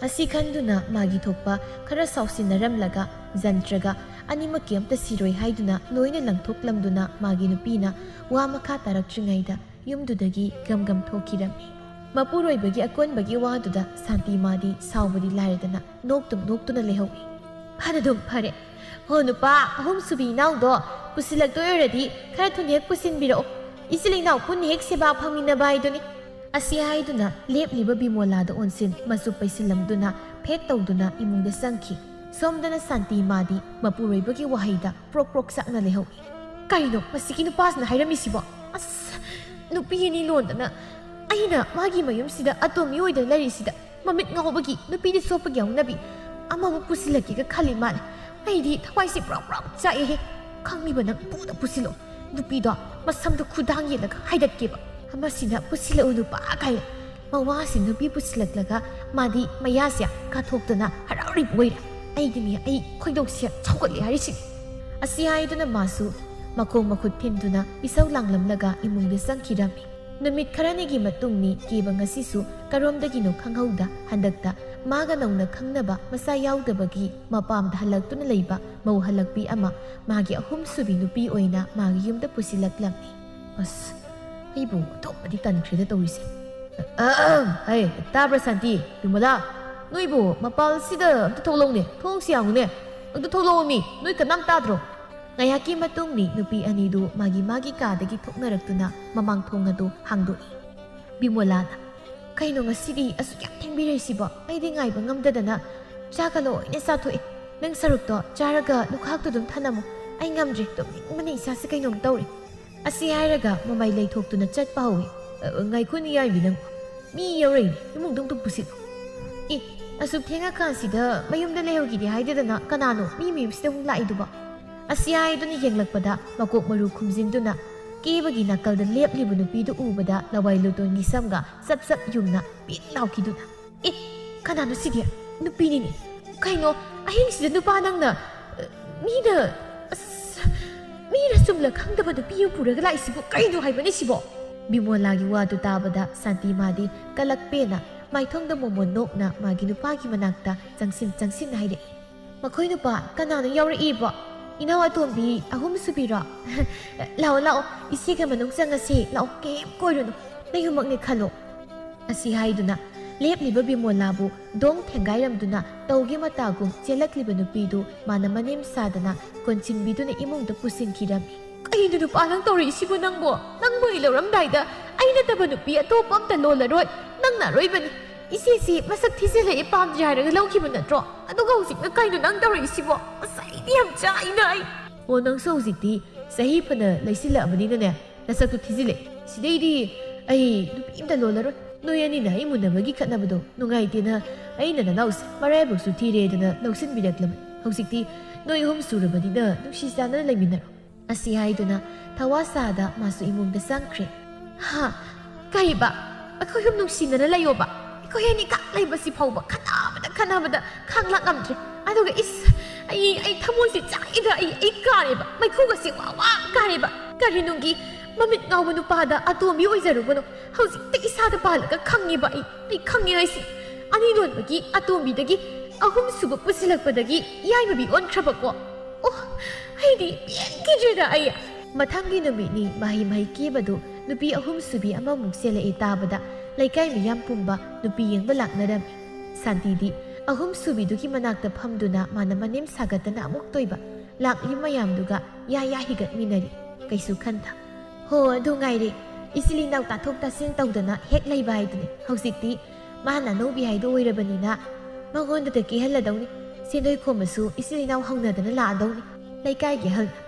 ꯑꯁꯤ ꯈꯟꯗꯨꯅ ꯃꯥꯒꯤ ꯊꯣꯛꯄ ꯈꯔ ꯁꯥꯎꯁꯤꯟꯅꯔꯝꯂꯒ ꯖꯟꯇ꯭ꯔꯒ ꯑꯅꯤꯃꯛꯀꯤ ꯑꯝꯇ ꯁꯤꯔꯣꯏ ꯍꯥꯏꯗꯨꯅ ꯂꯣꯏꯅ ꯂꯪꯊꯣꯛꯂꯝꯗꯨꯅ ꯃꯥꯒꯤ ꯅꯨꯄꯤꯅ ꯋꯥ ꯃꯈꯥ ꯇꯥꯔꯛꯇ꯭ꯔꯤꯉꯩꯗ ꯌꯨꯝꯗꯨꯗꯒꯤ ꯒꯝ ꯒꯝ ꯊꯣꯛꯈꯤꯔꯝꯃꯤ꯫ ꯃꯄꯨꯔꯣꯏꯕꯒꯤ ꯑꯀꯣꯟꯕꯒꯤ ꯋꯥꯗꯨꯗ ꯁꯥꯟꯇꯤ ꯃꯥꯗꯤ ꯁꯥꯎꯕꯗꯤ ꯂꯥꯏꯔꯗꯅ ꯅꯣꯛꯇꯨꯝ ꯅꯣꯛꯇꯨꯅ ꯂꯩꯍꯧꯏ꯫ ꯐꯅꯗꯨꯝ ꯐꯔꯦ꯫ ꯍꯣ ꯅꯨꯄꯥ, ꯑꯍꯨꯝꯁꯨꯕꯤ ꯏꯅꯥꯎꯗꯣ ꯄꯨꯁꯤꯜꯂꯛꯇꯣꯏ ꯑꯣꯏꯔꯗꯤ ꯈꯔ ꯊꯨꯅ ꯍꯦꯛ ꯄꯨꯁꯤꯟꯕꯤꯔꯛꯑꯣ꯫ "ꯏꯆꯤꯜ ꯏꯅꯥꯎ ꯄꯨꯟꯅ ꯍꯦꯛ ꯁꯦꯕꯥ ꯐꯪꯃꯤꯟꯅꯕ ꯍꯥꯏꯗꯨꯅꯤ"꯫ ꯑꯁꯤ ꯍꯥꯏꯗꯨꯅ ꯂꯦꯞꯂꯤꯕ ꯕꯤꯃꯣꯂꯥꯗ ꯑꯣꯟꯁꯤꯟ ꯃꯆꯨ ꯄꯩꯁꯤꯜꯂꯝꯗꯨꯅ ꯐꯦꯠ ꯇꯧꯗꯨꯅ ꯏꯃꯨꯡꯗ ꯆꯪꯈꯤ꯫ ꯁꯣꯝꯗꯅ ꯁꯥꯟꯇꯤ ꯃꯥꯗꯤ ꯃꯄꯨꯔꯣꯏꯕꯒꯤ ꯋꯥꯍꯩꯗ ꯄ꯭ꯔꯣꯛ ꯄ꯭ꯔꯣꯛ ꯆꯥꯛꯅ ꯂꯩꯍꯧꯏ꯫ ꯀꯩꯅꯣ ꯃꯁꯤꯒꯤ ꯅꯨꯄꯥꯁꯤꯅ ꯍꯥꯏꯔꯝꯃꯤꯁꯤꯕꯣ? ꯑꯁ, ꯅꯨꯄꯤ ꯑꯅꯤ ꯂꯣꯟꯗꯅ ꯑꯩꯅ ꯃꯥꯒꯤ ꯃꯌꯨꯝꯁꯤꯗ ꯑꯇꯣꯝꯕꯤ ꯑꯣꯏꯗꯅ ꯂꯩꯔꯤꯁꯤꯗ ꯃꯃꯤꯠ ꯉꯥꯎꯕꯒꯤ, ꯅꯨꯄꯤꯗꯤ ꯆꯣꯞꯄꯒꯤ ꯍꯧꯅꯕꯤ ꯑꯃꯃꯨꯛ ꯄꯨꯁꯤꯜꯂꯛꯀꯦꯒ ꯈꯜꯂꯤ ꯃꯥꯜꯂꯦ꯫ ꯑꯩꯗꯤ ꯊꯋꯥꯏꯁꯦ ꯄ꯭ꯔꯣꯛ ꯄ꯭ꯔꯣꯛ ꯆꯥꯛꯑꯦꯍꯦ꯫ ꯈꯪꯉꯤꯕ ꯅꯪ ꯄꯨꯗ ꯄꯨꯁꯤꯜꯂꯣ꯫ ꯅꯨꯄꯤꯗꯣ ꯃꯁꯝꯗꯣ ꯈꯨꯗꯥꯡ ꯌꯦꯠꯂꯒ ꯍꯥꯏꯗꯠꯀꯦꯕ꯫ ꯑꯃꯁꯤꯅ "ꯄꯨꯁꯤꯜꯂꯛꯎ ꯅꯨꯄꯥ" ꯀꯥꯏꯅ꯫ ꯃꯋꯥꯁꯤ ꯅꯨꯄꯤ ꯄꯨꯁꯤꯜꯂꯛꯂꯒ ꯃꯥꯗꯤ ꯃꯌꯥꯁꯦ ꯀꯥꯊꯣꯛꯇꯅ ꯍꯔꯥꯎꯔꯤꯕ ꯑꯣꯏꯔꯦ꯫ ꯑꯩꯗꯤꯅꯦ, ꯑꯩ ꯈꯣꯏꯗꯧꯁꯦ ꯁꯥꯎꯒꯠꯂꯦ ꯍꯥꯏꯔꯤꯁꯤꯅꯤ꯫ ꯑꯁꯤ ꯍꯥꯏꯗꯨꯅ ꯃꯥꯁꯨ ꯃꯈꯣꯡ ꯃꯈꯨꯠ ꯊꯤꯟꯗꯨꯅ ꯏꯁꯧ ꯂꯥꯡꯂꯝꯂꯒ ꯏꯃꯨꯡꯗ ꯆꯪꯈꯤꯔꯝꯃꯤ꯫ ꯅꯨꯃꯤꯠ ꯈꯔꯅꯤꯒꯤ ꯃꯇꯨꯡꯅꯤ ꯀꯦꯕ ꯉꯁꯤꯁꯨ ꯀꯔꯣꯝꯗꯒꯤꯅꯣ ꯈꯪꯍꯧꯗ ꯍꯟꯗꯛꯇ ꯃꯥꯒ ꯅꯧꯅ ꯈꯪꯅꯕ ꯃꯆꯥ ꯌꯥꯎꯗꯕꯒꯤ ꯃꯄꯥꯝꯗ ꯍꯜꯂꯛꯇꯨꯅ ꯂꯩꯕ ꯃꯧ ꯍꯜꯂꯛꯄꯤ ꯑꯃ ꯃꯥꯒꯤ ꯑꯍꯨꯝꯁꯨꯕꯤ ꯅꯨꯄꯤ ꯑꯣꯏꯅ ꯃꯥꯒꯤ ꯌꯨꯝꯗ ꯄꯨꯁꯤꯜꯂꯛꯂꯝꯃꯤ꯫ ꯑꯁ, ꯑꯩꯕꯨ ꯑꯣꯟꯊꯣꯛꯅꯗꯤ ꯇꯟꯈ꯭ꯔꯦꯗ ꯇꯧꯔꯤꯁꯦ꯫ ꯑꯍꯝ, ꯍꯩ, ꯇꯥꯕ꯭ꯔꯥ ꯁꯥꯟꯇꯤ, ꯕꯤꯃꯂꯥ? ꯅꯣꯏꯕꯨ ꯃꯄꯥꯜꯁꯤꯗ ꯑꯝꯇ ꯊꯣꯛꯂꯛꯎꯅꯦ, ꯊꯣꯡꯁꯤ ꯍꯥꯡꯉꯨꯅꯦ꯫ ꯑꯝꯇ ꯊꯣꯛꯂꯛꯑꯣ ꯃꯤ, ꯅꯣꯏ ꯀꯅꯥꯝ ꯇꯥꯗ꯭ꯔꯣ? ꯉꯥꯏꯍꯥꯛꯀꯤ ꯃꯇꯨꯡꯅꯤ ꯅꯨꯄꯤ ꯑꯅꯤꯗꯨ ꯃꯥꯒꯤ ꯃꯥꯒꯤ ꯀꯥꯗꯒꯤ ꯊꯣꯛꯅꯔꯛꯇꯨꯅ ꯃꯃꯥꯡ ꯊꯣꯡ ꯑꯗꯨ ꯍꯥꯡꯗꯣꯛꯏ꯫ ꯕꯤꯃꯣꯂꯥꯅ, "ꯀꯩꯅꯣ ꯉꯁꯤꯗꯤ ꯑꯁꯨꯛ ꯌꯥꯝ ꯊꯦꯡꯕꯤꯔꯛꯏꯁꯤꯕꯣ? ꯑꯩꯗꯤ ꯉꯥꯏꯕ ꯉꯝꯗꯗꯅ ꯆꯥꯒ ꯂꯣꯏꯅ ꯆꯥꯊꯣꯛꯑꯦ꯫ ꯅꯪ ꯁꯔꯨꯛꯇꯣ ꯆꯥꯔꯒ ꯂꯨꯈꯥꯛꯇꯣ ꯑꯗꯨꯝ ꯊꯅꯝꯃꯨ꯫ ꯑꯩ ꯉꯝꯗ꯭ꯔꯦ, ꯇꯨꯝꯅꯤꯡꯕꯅ ꯏꯁꯥꯁꯦ ꯀꯩꯅꯣꯝ ꯇꯧꯔꯦ"꯫ ꯑꯁꯤ ꯍꯥꯏꯔꯒ ꯃꯃꯥꯏ ꯂꯩꯊꯣꯛꯇꯨꯅ ꯆꯠꯄ ꯍꯧꯏ꯫ "ꯑ, ꯉꯥꯏꯈꯣꯅꯦ ꯌꯥꯏꯕꯤ ꯅꯪꯕꯨ꯫ ꯃꯤ ꯌꯧꯔꯛꯏꯅꯦ, ꯏꯃꯨꯡꯗ ꯑꯝꯇ ꯄꯨꯁꯤꯜꯂꯣ"꯫ "ꯑꯦ, ꯑꯁꯨꯛ ꯊꯦꯡꯉꯀꯥꯟꯁꯤꯗ ꯃꯌꯨꯝꯗ ꯂꯩꯍꯧꯈꯤꯗꯦ ꯍꯥꯏꯗꯗꯅ ꯀꯅꯥꯅꯣ ꯃꯤ ꯃꯌꯨꯝꯁꯤꯗ ꯑꯃꯨꯛ ꯂꯥꯛꯏꯗꯨꯕꯣ?" ꯑꯁꯤ ꯍꯥꯏꯗꯨꯅ ꯌꯦꯡꯂꯛꯄꯗ ꯃꯀꯣꯛ ꯃꯔꯨ ꯈꯨꯝꯖꯤꯟꯗꯨꯅ ꯀꯦꯕꯒꯤ ꯅꯥꯀꯜꯗ ꯂꯦꯞꯂꯤꯕ ꯅꯨꯄꯤꯗꯨ ꯎꯕꯗ ꯂꯋꯥꯏ ꯂꯨꯇꯣꯟꯒꯤ ꯁꯝꯒ ꯆꯞ ꯆꯞ ꯌꯨꯡꯅ ꯄꯤꯡ ꯂꯥꯎꯈꯤꯗꯨꯅ, "ꯑꯦ, ꯀꯅꯥꯅꯣ ꯁꯤꯗꯤ? ꯅꯨꯄꯤꯅꯤꯅꯦ꯫ ꯀꯩꯅꯣ, ꯑꯍꯤꯡꯁꯤꯗ ꯅꯨꯄꯥ ꯅꯪꯅ, ꯑ, ꯃꯤꯅ, ꯑꯁ, ꯃꯤꯅ ꯆꯨꯝꯅ ꯈꯪꯗꯕ ꯅꯨꯄꯤ ꯑꯃ ꯄꯨꯔꯒ ꯂꯥꯛꯏꯁꯤꯕꯨ ꯀꯩꯅꯣ ꯍꯥꯏꯕꯅꯤ ꯁꯤꯕꯣ?" ꯕꯤꯃꯣꯂꯥꯒꯤ ꯋꯥꯗꯨ ꯇꯥꯕꯗ ꯁꯥꯟꯇꯤ ꯃꯥꯗꯤ ꯀꯂꯛꯄꯦꯅ ꯃꯥꯏꯊꯣꯡꯗ ꯃꯣꯃꯣꯟ ꯅꯣꯛꯅ ꯃꯥꯒꯤ ꯅꯨꯄꯥꯒꯤ ꯃꯅꯥꯛꯇ ꯆꯪꯁꯤꯟ ꯆꯪꯁꯤꯟ ꯍꯥꯏꯔꯛꯏ꯫ "ꯃꯈꯣꯏ ꯅꯨꯄꯥ ꯀꯅꯥꯅꯣ ꯌꯥꯎꯔꯛꯏꯕꯣ? ꯏꯅꯥꯎ ꯑꯇꯣꯝꯕꯤ ꯑꯍꯨꯝ ꯁꯨꯕꯤꯔꯣ? ꯂꯥꯛꯑꯣ, ꯂꯥꯛꯑꯣ, ꯏꯆꯦꯒ ꯃꯅꯨꯡ ꯆꯪꯉꯁꯤ꯫ ꯂꯥꯛꯑꯣ, ꯀꯩꯝ ꯀꯣꯏꯔꯨꯅꯨ, ꯅꯌꯨꯝꯃꯛꯅꯦ ꯈꯜꯂꯣ"꯫ ꯑꯁꯤ ꯍꯥꯏꯗꯨꯅ ꯂꯦꯞꯂꯤꯕ ꯕꯤꯃꯣꯂꯥꯕꯨ ꯗꯣꯡ ꯊꯦꯡꯒꯥꯏꯔꯝꯗꯨꯅ ꯇꯧꯒꯦ ꯃꯇꯥꯒꯨꯝ ꯆꯦꯜꯂꯛꯂꯤꯕ ꯅꯨꯄꯤꯗꯨ ꯃꯥꯅ ꯃꯅꯦꯝ ꯁꯥꯗꯅ ꯀꯣꯟꯁꯤꯟꯕꯤꯗꯨꯅ ꯏꯃꯨꯡꯗ ꯄꯨꯁꯤꯟꯈꯤꯔꯝꯃꯤ꯫ "ꯀꯩꯅꯣ ꯅꯨꯄꯥ, ꯅꯪ ꯇꯧꯔꯛꯏꯁꯤꯕꯣ ꯅꯪꯕꯣ? ꯅꯪꯕꯨ ꯑꯩ ꯂꯧꯔꯝꯗꯥꯏꯗ ꯑꯩ ꯅꯠꯇꯕ ꯅꯨꯄꯤ ꯑꯇꯣꯞꯄ ꯑꯝꯇ ꯂꯣꯜꯂꯔꯣꯏ, ꯅꯪꯅ ꯑꯔꯣꯏꯕꯅꯤ꯫ ꯏꯆꯦꯁꯤ ꯃꯁꯛ ꯊꯤꯖꯤꯜꯂꯛꯑꯦ ꯄꯥꯝꯗ꯭ꯔꯦ ꯍꯥꯏꯔꯒ ꯂꯧꯈꯤꯕ ꯅꯠꯇ꯭ꯔꯣ? ꯑꯗꯨꯒ ꯍꯧꯖꯤꯛꯅ ꯀꯩꯅꯣ ꯅꯪ ꯇꯧꯔꯛꯏꯁꯤꯕꯣ? ꯑꯁ, ꯑꯩꯗꯤ ꯌꯥꯝ ꯆꯥꯛꯏꯅ ꯑꯩ!" "ꯑꯣ, ꯅꯪꯁꯨ ꯍꯧꯖꯤꯛꯇꯤ ꯆꯍꯤ ꯐꯅ ꯂꯩꯁꯤꯜꯂꯛꯑꯕꯅꯤꯅꯅꯦ, ꯅꯁꯛꯇꯨ ꯊꯤꯖꯤꯜꯂꯦ꯫ ꯁꯤꯗꯩꯗꯤ ꯑꯩ ꯅꯨꯄꯤ ꯑꯝꯇ ꯂꯣꯜꯂꯔꯣꯏ꯫ ꯅꯣꯏ ꯑꯅꯤꯅ ꯑꯩ ꯃꯨꯟꯅꯕꯒꯤ ꯈꯠꯅꯕꯗꯣ ꯅꯨꯡꯉꯥꯏꯇꯦꯅ ꯑꯩꯅ ꯅꯅꯥꯎꯁꯦ ꯃꯔꯥꯏꯕꯛꯁꯨ ꯊꯤꯔꯦꯗꯅ ꯂꯧꯁꯤꯟꯕꯤꯔꯛꯂꯕꯅꯤ꯫ ꯍꯧꯖꯤꯛꯇꯤ ꯅꯣꯏ ꯑꯍꯨꯝ ꯁꯨꯔꯕꯅꯤꯅ ꯅꯨꯡꯁꯤ ꯆꯥꯟꯅꯅ ꯂꯩꯃꯤꯟꯅꯔꯣ꯫" ꯑꯁꯤ ꯍꯥꯏꯗꯨꯅ ꯊꯋꯥ ꯁꯥꯗ ꯃꯥꯁꯨ ꯏꯃꯨꯡꯗ ꯆꯪꯈ꯭ꯔꯦ꯫ "ꯍꯥ? ꯀꯩꯕ? ꯑꯩꯈꯣꯏ ꯑꯍꯨꯝ ꯅꯨꯡꯁꯤꯅꯅ ꯂꯩꯌꯣꯕ? ꯑꯩꯈꯣꯏ ꯑꯅꯤꯈꯛ ꯂꯩꯕꯁꯤ ꯐꯥꯎꯕ ꯈꯠꯅꯕꯗ ꯈꯠꯅꯕꯗ ꯈꯥꯡꯂꯥꯛ ꯉꯝꯗ꯭ꯔꯦ꯫ ꯑꯗꯨꯒ ꯏꯁ, ꯑꯩ, ꯑꯩ ꯊꯃꯣꯏꯁꯦ ꯆꯥꯛꯏꯗ, ꯑꯩ, ꯑꯩ ꯀꯥꯔꯦꯕ, ꯃꯩꯈꯨꯒꯁꯦ ꯋꯥ ꯋꯥ ꯀꯥꯔꯦꯕ꯫ ꯀꯔꯤ ꯅꯨꯡꯒꯤ ꯃꯃꯤꯠ ꯉꯥꯎꯕ ꯅꯨꯄꯥꯗ ꯑꯇꯣꯝꯕꯤ ꯑꯣꯏꯖꯔꯨꯕꯅꯣ? ꯍꯧꯖꯤꯛꯇ ꯏꯁꯥꯗ ꯄꯥꯜꯂꯒ ꯈꯪꯉꯦꯕ ꯑꯩ, ꯑꯩ ꯈꯪꯉꯦ ꯍꯥꯏꯁꯤ꯫ ꯑꯅꯤ ꯂꯣꯟꯕꯒꯤ ꯑꯇꯣꯝꯕꯤꯗꯒꯤ ꯑꯍꯨꯝ ꯁꯨꯕ ꯄꯨꯁꯤꯜꯂꯛꯄꯗꯒꯤ ꯌꯥꯏꯃꯕꯤ ꯑꯣꯟꯈ꯭ꯔꯕꯀꯣ꯫ ꯑꯣ, ꯑꯩꯗꯤ ꯄꯦꯟꯈꯤꯗ꯭ꯔꯦꯗ ꯑꯩ꯫" ꯃꯊꯪꯒꯤ ꯅꯨꯃꯤꯠꯅꯤ꯫ ꯃꯍꯩ ꯃꯍꯩ ꯀꯦꯕꯗꯨ ꯅꯨꯄꯤ ꯑꯍꯨꯝ ꯁꯨꯕꯤ ꯑꯃꯃꯨꯛ ꯆꯦꯜꯂꯛꯑꯦ ꯇꯥꯕꯗ ꯂꯩꯀꯥꯏ ꯃꯤꯌꯥꯝ ꯄꯨꯝꯕ ꯅꯨꯄꯤ ꯌꯦꯡꯕ ꯂꯥꯛꯅꯔꯝꯃꯤ꯫ ꯁꯥꯟꯇꯤꯗꯤ ꯑꯍꯨꯝ ꯁꯨꯕꯤꯗꯨꯒꯤ ꯃꯅꯥꯛꯇ ꯐꯝꯗꯨꯅ ꯃꯥꯅ ꯃꯅꯦꯝ ꯁꯥꯒꯠꯇꯅ ꯑꯃꯨꯛꯇꯣꯏꯕ ꯂꯥꯛꯂꯤ ꯃꯌꯥꯝꯗꯨꯒ ꯌꯥ ꯌꯥ ꯍꯤꯒꯠꯃꯤꯟꯅꯔꯤ꯫ ꯀꯩꯁꯨ ꯈꯟꯊ꯫ "ꯍꯣ, ꯑꯗꯨ ꯉꯥꯏꯔꯦ꯫ ꯏꯆꯤꯜ ꯏꯅꯥꯎ ꯇꯥꯊꯣꯛ ꯇꯥꯁꯤꯟ ꯇꯧꯗꯅ ꯍꯦꯛ ꯂꯩꯕ ꯍꯥꯏꯗꯨꯅꯤ꯫ ꯍꯧꯖꯤꯛꯇꯤ ꯃꯥꯅ ꯑꯅꯧꯕꯤ ꯍꯥꯏꯗꯣ ꯑꯣꯏꯔꯕꯅꯤꯅ ꯃꯉꯣꯟꯗꯇ ꯀꯦꯍꯜꯂꯗꯧꯅꯤ꯫ ꯁꯦꯟꯗꯣꯏ ꯈꯣꯝꯕꯁꯨ ꯏꯆꯤꯜ ꯏꯅꯥꯎ ꯍꯧꯅꯗꯅ ꯂꯥꯛꯑꯗꯧꯅꯤ ꯂꯩꯀꯥꯏꯒꯤ ꯑꯍꯜꯅ꯫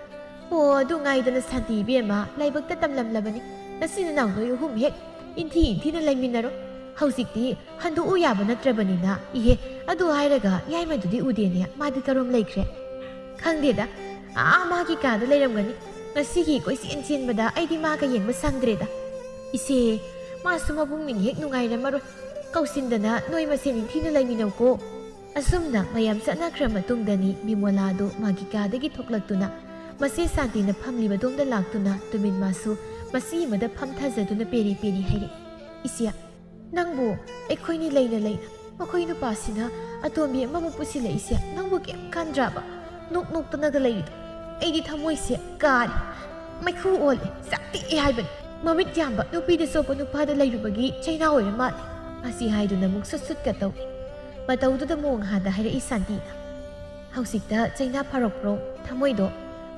ꯑꯣ, ꯑꯗꯨ ꯉꯥꯏꯗꯅ ꯁꯥꯟꯇꯤ ꯏꯕꯦꯝꯃ, ꯂꯥꯏꯕꯛꯇ ꯇꯝꯂꯝꯂꯕꯅꯤ꯫ ꯅꯆꯤꯟ ꯏꯅꯥꯎ ꯅꯣꯏ ꯑꯍꯨꯝ ꯍꯦꯛ ꯏꯟꯊꯤ ꯏꯟꯊꯤꯅ ꯂꯩꯃꯤꯟꯅꯔꯣ꯫ ꯍꯧꯖꯤꯛꯇꯤ ꯍꯟꯗꯣꯛꯎ ꯌꯥꯕ ꯅꯠꯇ꯭ꯔꯕꯅꯤꯅ꯫ ꯏꯍꯦ, ꯑꯗꯨ ꯍꯥꯏꯔꯒ ꯌꯥꯏꯃꯗꯨꯗꯤ ꯎꯗꯦꯅꯦ, ꯃꯥꯗꯤ ꯀꯔꯣꯝ ꯂꯩꯈ꯭ꯔꯦ?" "ꯈꯪꯗꯦꯗ, ꯑꯥ ꯃꯥꯒꯤ ꯀꯥꯗ ꯂꯩꯔꯝꯒꯅꯤ꯫ ꯉꯁꯤꯒꯤ ꯀꯣꯏꯆꯦꯟ ꯆꯦꯟꯕꯗ ꯑꯩꯗꯤ ꯃꯥꯒ ꯌꯦꯡꯕ ꯁꯪꯗ꯭ꯔꯦꯗ꯫" "ꯏꯆꯦ, ꯃꯥꯁꯨ ꯃꯕꯨꯡꯅꯤꯡ ꯍꯦꯛ ꯅꯨꯡꯉꯥꯏꯔꯝꯃꯔꯣꯏ꯫ ꯀꯧꯁꯤꯟꯗꯅ ꯅꯣꯏ ꯃꯁꯦꯟ ꯅꯤꯡꯊꯤꯅ ꯂꯩꯃꯤꯟꯅꯧꯀꯣ꯫" ꯑꯁꯨꯝꯅ ꯃꯌꯥꯝ ꯆꯠꯅꯈ꯭ꯔ ꯃꯇꯨꯡꯗꯅꯤ ꯕꯤꯃꯣꯂꯥꯗꯨ ꯃꯥꯒꯤ ꯀꯥꯗꯒꯤ ꯊꯣꯛꯂꯛꯇꯨꯅ ꯃꯆꯦ ꯁꯥꯟꯇꯤꯅ ꯐꯝꯂꯤꯕꯗꯣꯝꯗ ꯂꯥꯛꯇꯨꯅ ꯇꯨꯃꯤꯟ ꯃꯥꯁꯨ ꯃꯆꯤ ꯑꯃꯗ ꯐꯝꯊꯖꯗꯨꯅ ꯄꯦꯔꯤ ꯄꯦꯔꯤ ꯍꯥꯏꯔꯛꯏ꯫ "ꯏꯆꯦ, ꯅꯪꯕꯨ ꯑꯩꯈꯣꯏꯅꯤ ꯂꯩꯅ ꯂꯩꯅ ꯃꯈꯣꯏ ꯅꯨꯄꯥꯁꯤꯅ ꯑꯇꯣꯝꯕꯤ ꯑꯃꯃꯨꯛ ꯄꯨꯁꯤꯜꯂꯛꯏꯁꯦ ꯅꯪꯕꯨ ꯀꯩꯝ ꯀꯥꯟꯗ꯭ꯔꯕ? ꯅꯣꯛ ꯅꯣꯛꯇꯅꯒ ꯂꯩꯔꯤꯗꯣ꯫ ꯑꯩꯗꯤ ꯊꯃꯣꯏꯁꯦ ꯀꯥꯔꯦ, ꯃꯩꯈꯨ ꯑꯣꯜꯂꯦ, ꯆꯥꯛꯇꯦꯛꯑꯦ ꯍꯥꯏꯕꯅꯤ꯫ ꯃꯃꯤꯠ ꯌꯥꯝꯕ ꯅꯨꯄꯤꯗ ꯆꯣꯞꯄ ꯅꯨꯄꯥꯗ ꯂꯩꯔꯨꯕꯒꯤ ꯆꯩꯅꯥ ꯑꯣꯏꯔ ꯃꯥꯜꯂꯦ꯫" ꯑꯁꯤ ꯍꯥꯏꯗꯨꯅ ꯑꯃꯨꯛ ꯁꯨꯠ ꯁꯨꯠꯀ ꯇꯧꯏ꯫ ꯃꯇꯧꯗꯨꯗ ꯃꯣꯡꯍꯥꯗ ꯍꯥꯏꯔꯛꯏ ꯁꯥꯟꯇꯤꯅ꯫ "ꯍꯧꯖꯤꯛꯇ ꯆꯩꯅꯥ ꯐꯥꯔꯛꯄ꯭ꯔꯣ? ꯊꯃꯣꯏꯗꯣ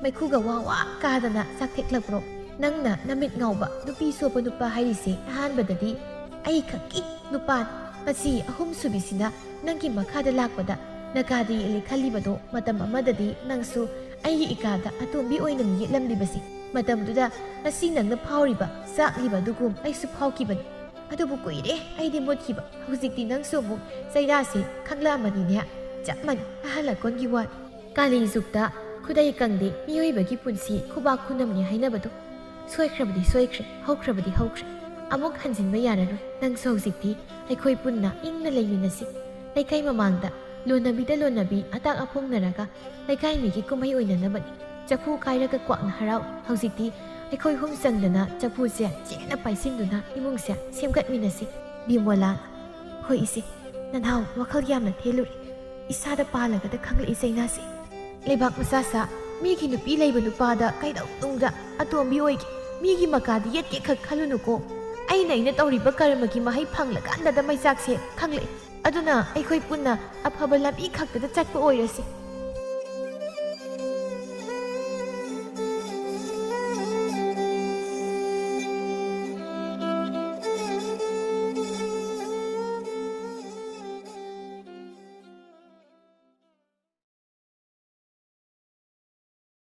ꯃꯩꯈꯨꯒ ꯋꯥ ꯋꯥ ꯀꯥꯗꯅ ꯆꯥꯛꯊꯦꯛꯂꯛꯄ꯭ꯔꯣ? ꯅꯪꯅ ꯅꯃꯤꯠ ꯉꯥꯎꯕ ꯅꯨꯄꯤ ꯁꯣꯞꯄ ꯅꯨꯄꯥ ꯍꯥꯏꯔꯤꯁꯦ ꯑꯍꯥꯟꯕꯗꯗꯤ ꯑꯩ ꯈꯛꯀꯤ ꯅꯨꯄꯥꯅꯤ꯫ ꯃꯁꯤ ꯑꯍꯨꯝꯁꯨꯕꯤꯁꯤꯅ ꯅꯪꯒꯤ ꯃꯈꯥꯗ ꯂꯥꯛꯄꯗ ꯅꯀꯥꯗ ꯌꯦꯠꯂꯤ ꯈꯜꯂꯤꯕꯗꯣ ꯃꯇꯝ ꯑꯃꯗꯗꯤ ꯅꯪꯁꯨ ꯑꯩꯒꯤ ꯏꯀꯥꯗ ꯑꯇꯣꯝꯕꯤ ꯑꯣꯏꯅꯅꯤ ꯌꯦꯠꯂꯝꯂꯤꯕꯁꯦ꯫ ꯃꯇꯝꯗꯨꯗ ꯉꯁꯤ ꯅꯪꯅ ꯐꯥꯎꯔꯤꯕ ꯆꯥꯛꯂꯤꯕ ꯑꯗꯨꯒꯨꯝ ꯑꯩꯁꯨ ꯐꯥꯎꯈꯤꯕꯅꯤ꯫ ꯑꯗꯨꯕꯨ ꯀꯨꯏꯔꯦ ꯑꯩꯗꯤ ꯃꯨꯠꯈꯤꯕ꯫ ꯍꯧꯖꯤꯛꯇꯤ ꯅꯪꯁꯨ ꯑꯃꯨꯛ ꯆꯩꯔꯥꯁꯦ ꯈꯪꯂꯛꯑꯃꯅꯤꯅꯦ꯫ ꯆꯞ ꯃꯥꯟꯅꯩ ꯑꯍꯜ ꯑꯀꯣꯟꯒꯤ ꯋꯥꯅꯤ꯫ ꯀꯥꯂꯤꯖꯨꯛꯇ ꯈꯨꯗꯩ ꯀꯪꯗꯦ ꯃꯤꯑꯣꯏꯕꯒꯤ ꯄꯨꯟꯁꯤ ꯈꯨꯕꯥꯛ ꯈꯨꯅꯝꯅꯤ ꯍꯥꯏꯅꯕꯗꯣ꯫ ꯁꯣꯏꯈ꯭ꯔꯕꯗꯤ ꯁꯣꯏꯈ꯭ꯔꯦ, ꯍꯧꯈ꯭ꯔꯕꯗꯤ ꯍꯧꯈ꯭ꯔꯦ꯫ ꯑꯃꯨꯛ ꯍꯟꯖꯤꯟꯕ ꯌꯥꯔꯔꯣꯏ꯫ ꯅꯪꯁꯨ ꯍꯧꯖꯤꯛꯇꯤ ꯑꯩꯈꯣꯏ ꯄꯨꯟꯅ ꯏꯪꯅ ꯂꯩꯃꯤꯟꯅꯁꯤ꯫ ꯂꯩꯀꯥꯏ ꯃꯃꯥꯡꯗ ꯂꯣꯟꯅꯕꯤꯗ ꯂꯣꯟꯅꯕꯤ ꯑꯇꯥꯛ ꯑꯐꯣꯡꯅꯔꯒ ꯂꯩꯀꯥꯏ ꯃꯤꯒꯤ ꯀꯨꯝꯍꯩ ꯑꯣꯏꯅꯅꯕꯅꯤ꯫ ꯆꯐꯨ ꯀꯥꯏꯔꯒ ꯀ꯭ꯋꯥꯛꯅ ꯍꯔꯥꯎ꯫ ꯍꯧꯖꯤꯛꯇꯤ ꯑꯩꯈꯣꯏ ꯑꯍꯨꯝ ꯆꯪꯗꯅ ꯆꯐꯨꯁꯦ ꯆꯦꯠꯅ ꯄꯥꯏꯁꯤꯟꯗꯨꯅ ꯏꯃꯨꯡꯁꯦ ꯁꯦꯝꯒꯠꯃꯤꯟꯅꯁꯤ꯫ ꯕꯤꯃꯣꯂꯥ, ꯍꯣꯏ ꯏꯆꯦ, ꯅꯅꯥꯎ ꯋꯥꯈꯜ ꯌꯥꯝꯅ ꯊꯦꯜꯂꯨꯔꯦ꯫ ꯏꯁꯥꯗ ꯄꯥꯜꯂꯒꯗ ꯈꯪꯂꯛꯏ ꯆꯩꯅꯥꯁꯦ꯫ ꯂꯩꯕꯥꯛ ꯃꯆꯥ ꯁꯥ, ꯃꯤꯒꯤ ꯅꯨꯄꯤ ꯂꯩꯕ ꯅꯨꯄꯥꯗ ꯀꯩꯗꯧꯅꯨꯡꯗ ꯑꯇꯣꯝꯕꯤ ꯑꯣꯏꯒꯦ, ꯃꯤꯒꯤ ꯃꯀꯥꯗ ꯌꯦꯠꯀꯦ ꯈꯛ ꯈꯜꯂꯨꯅꯨꯀꯣ꯫ ꯑꯩꯅ ꯑꯩꯅ ꯇꯧꯔꯤꯕ ꯀꯔꯃꯒꯤ ꯃꯍꯩ ꯐꯪꯂꯀꯥꯟꯗꯗ ꯃꯩꯆꯥꯛꯁꯦ ꯈꯪꯂꯛꯏ꯫ ꯑꯗꯨꯅ ꯑꯩꯈꯣꯏ ꯄꯨꯟꯅ ꯑꯐꯕ ꯂꯝꯕꯤ ꯈꯛꯇꯗ ꯆꯠꯄ ꯑꯣꯏꯔꯁꯤ꯫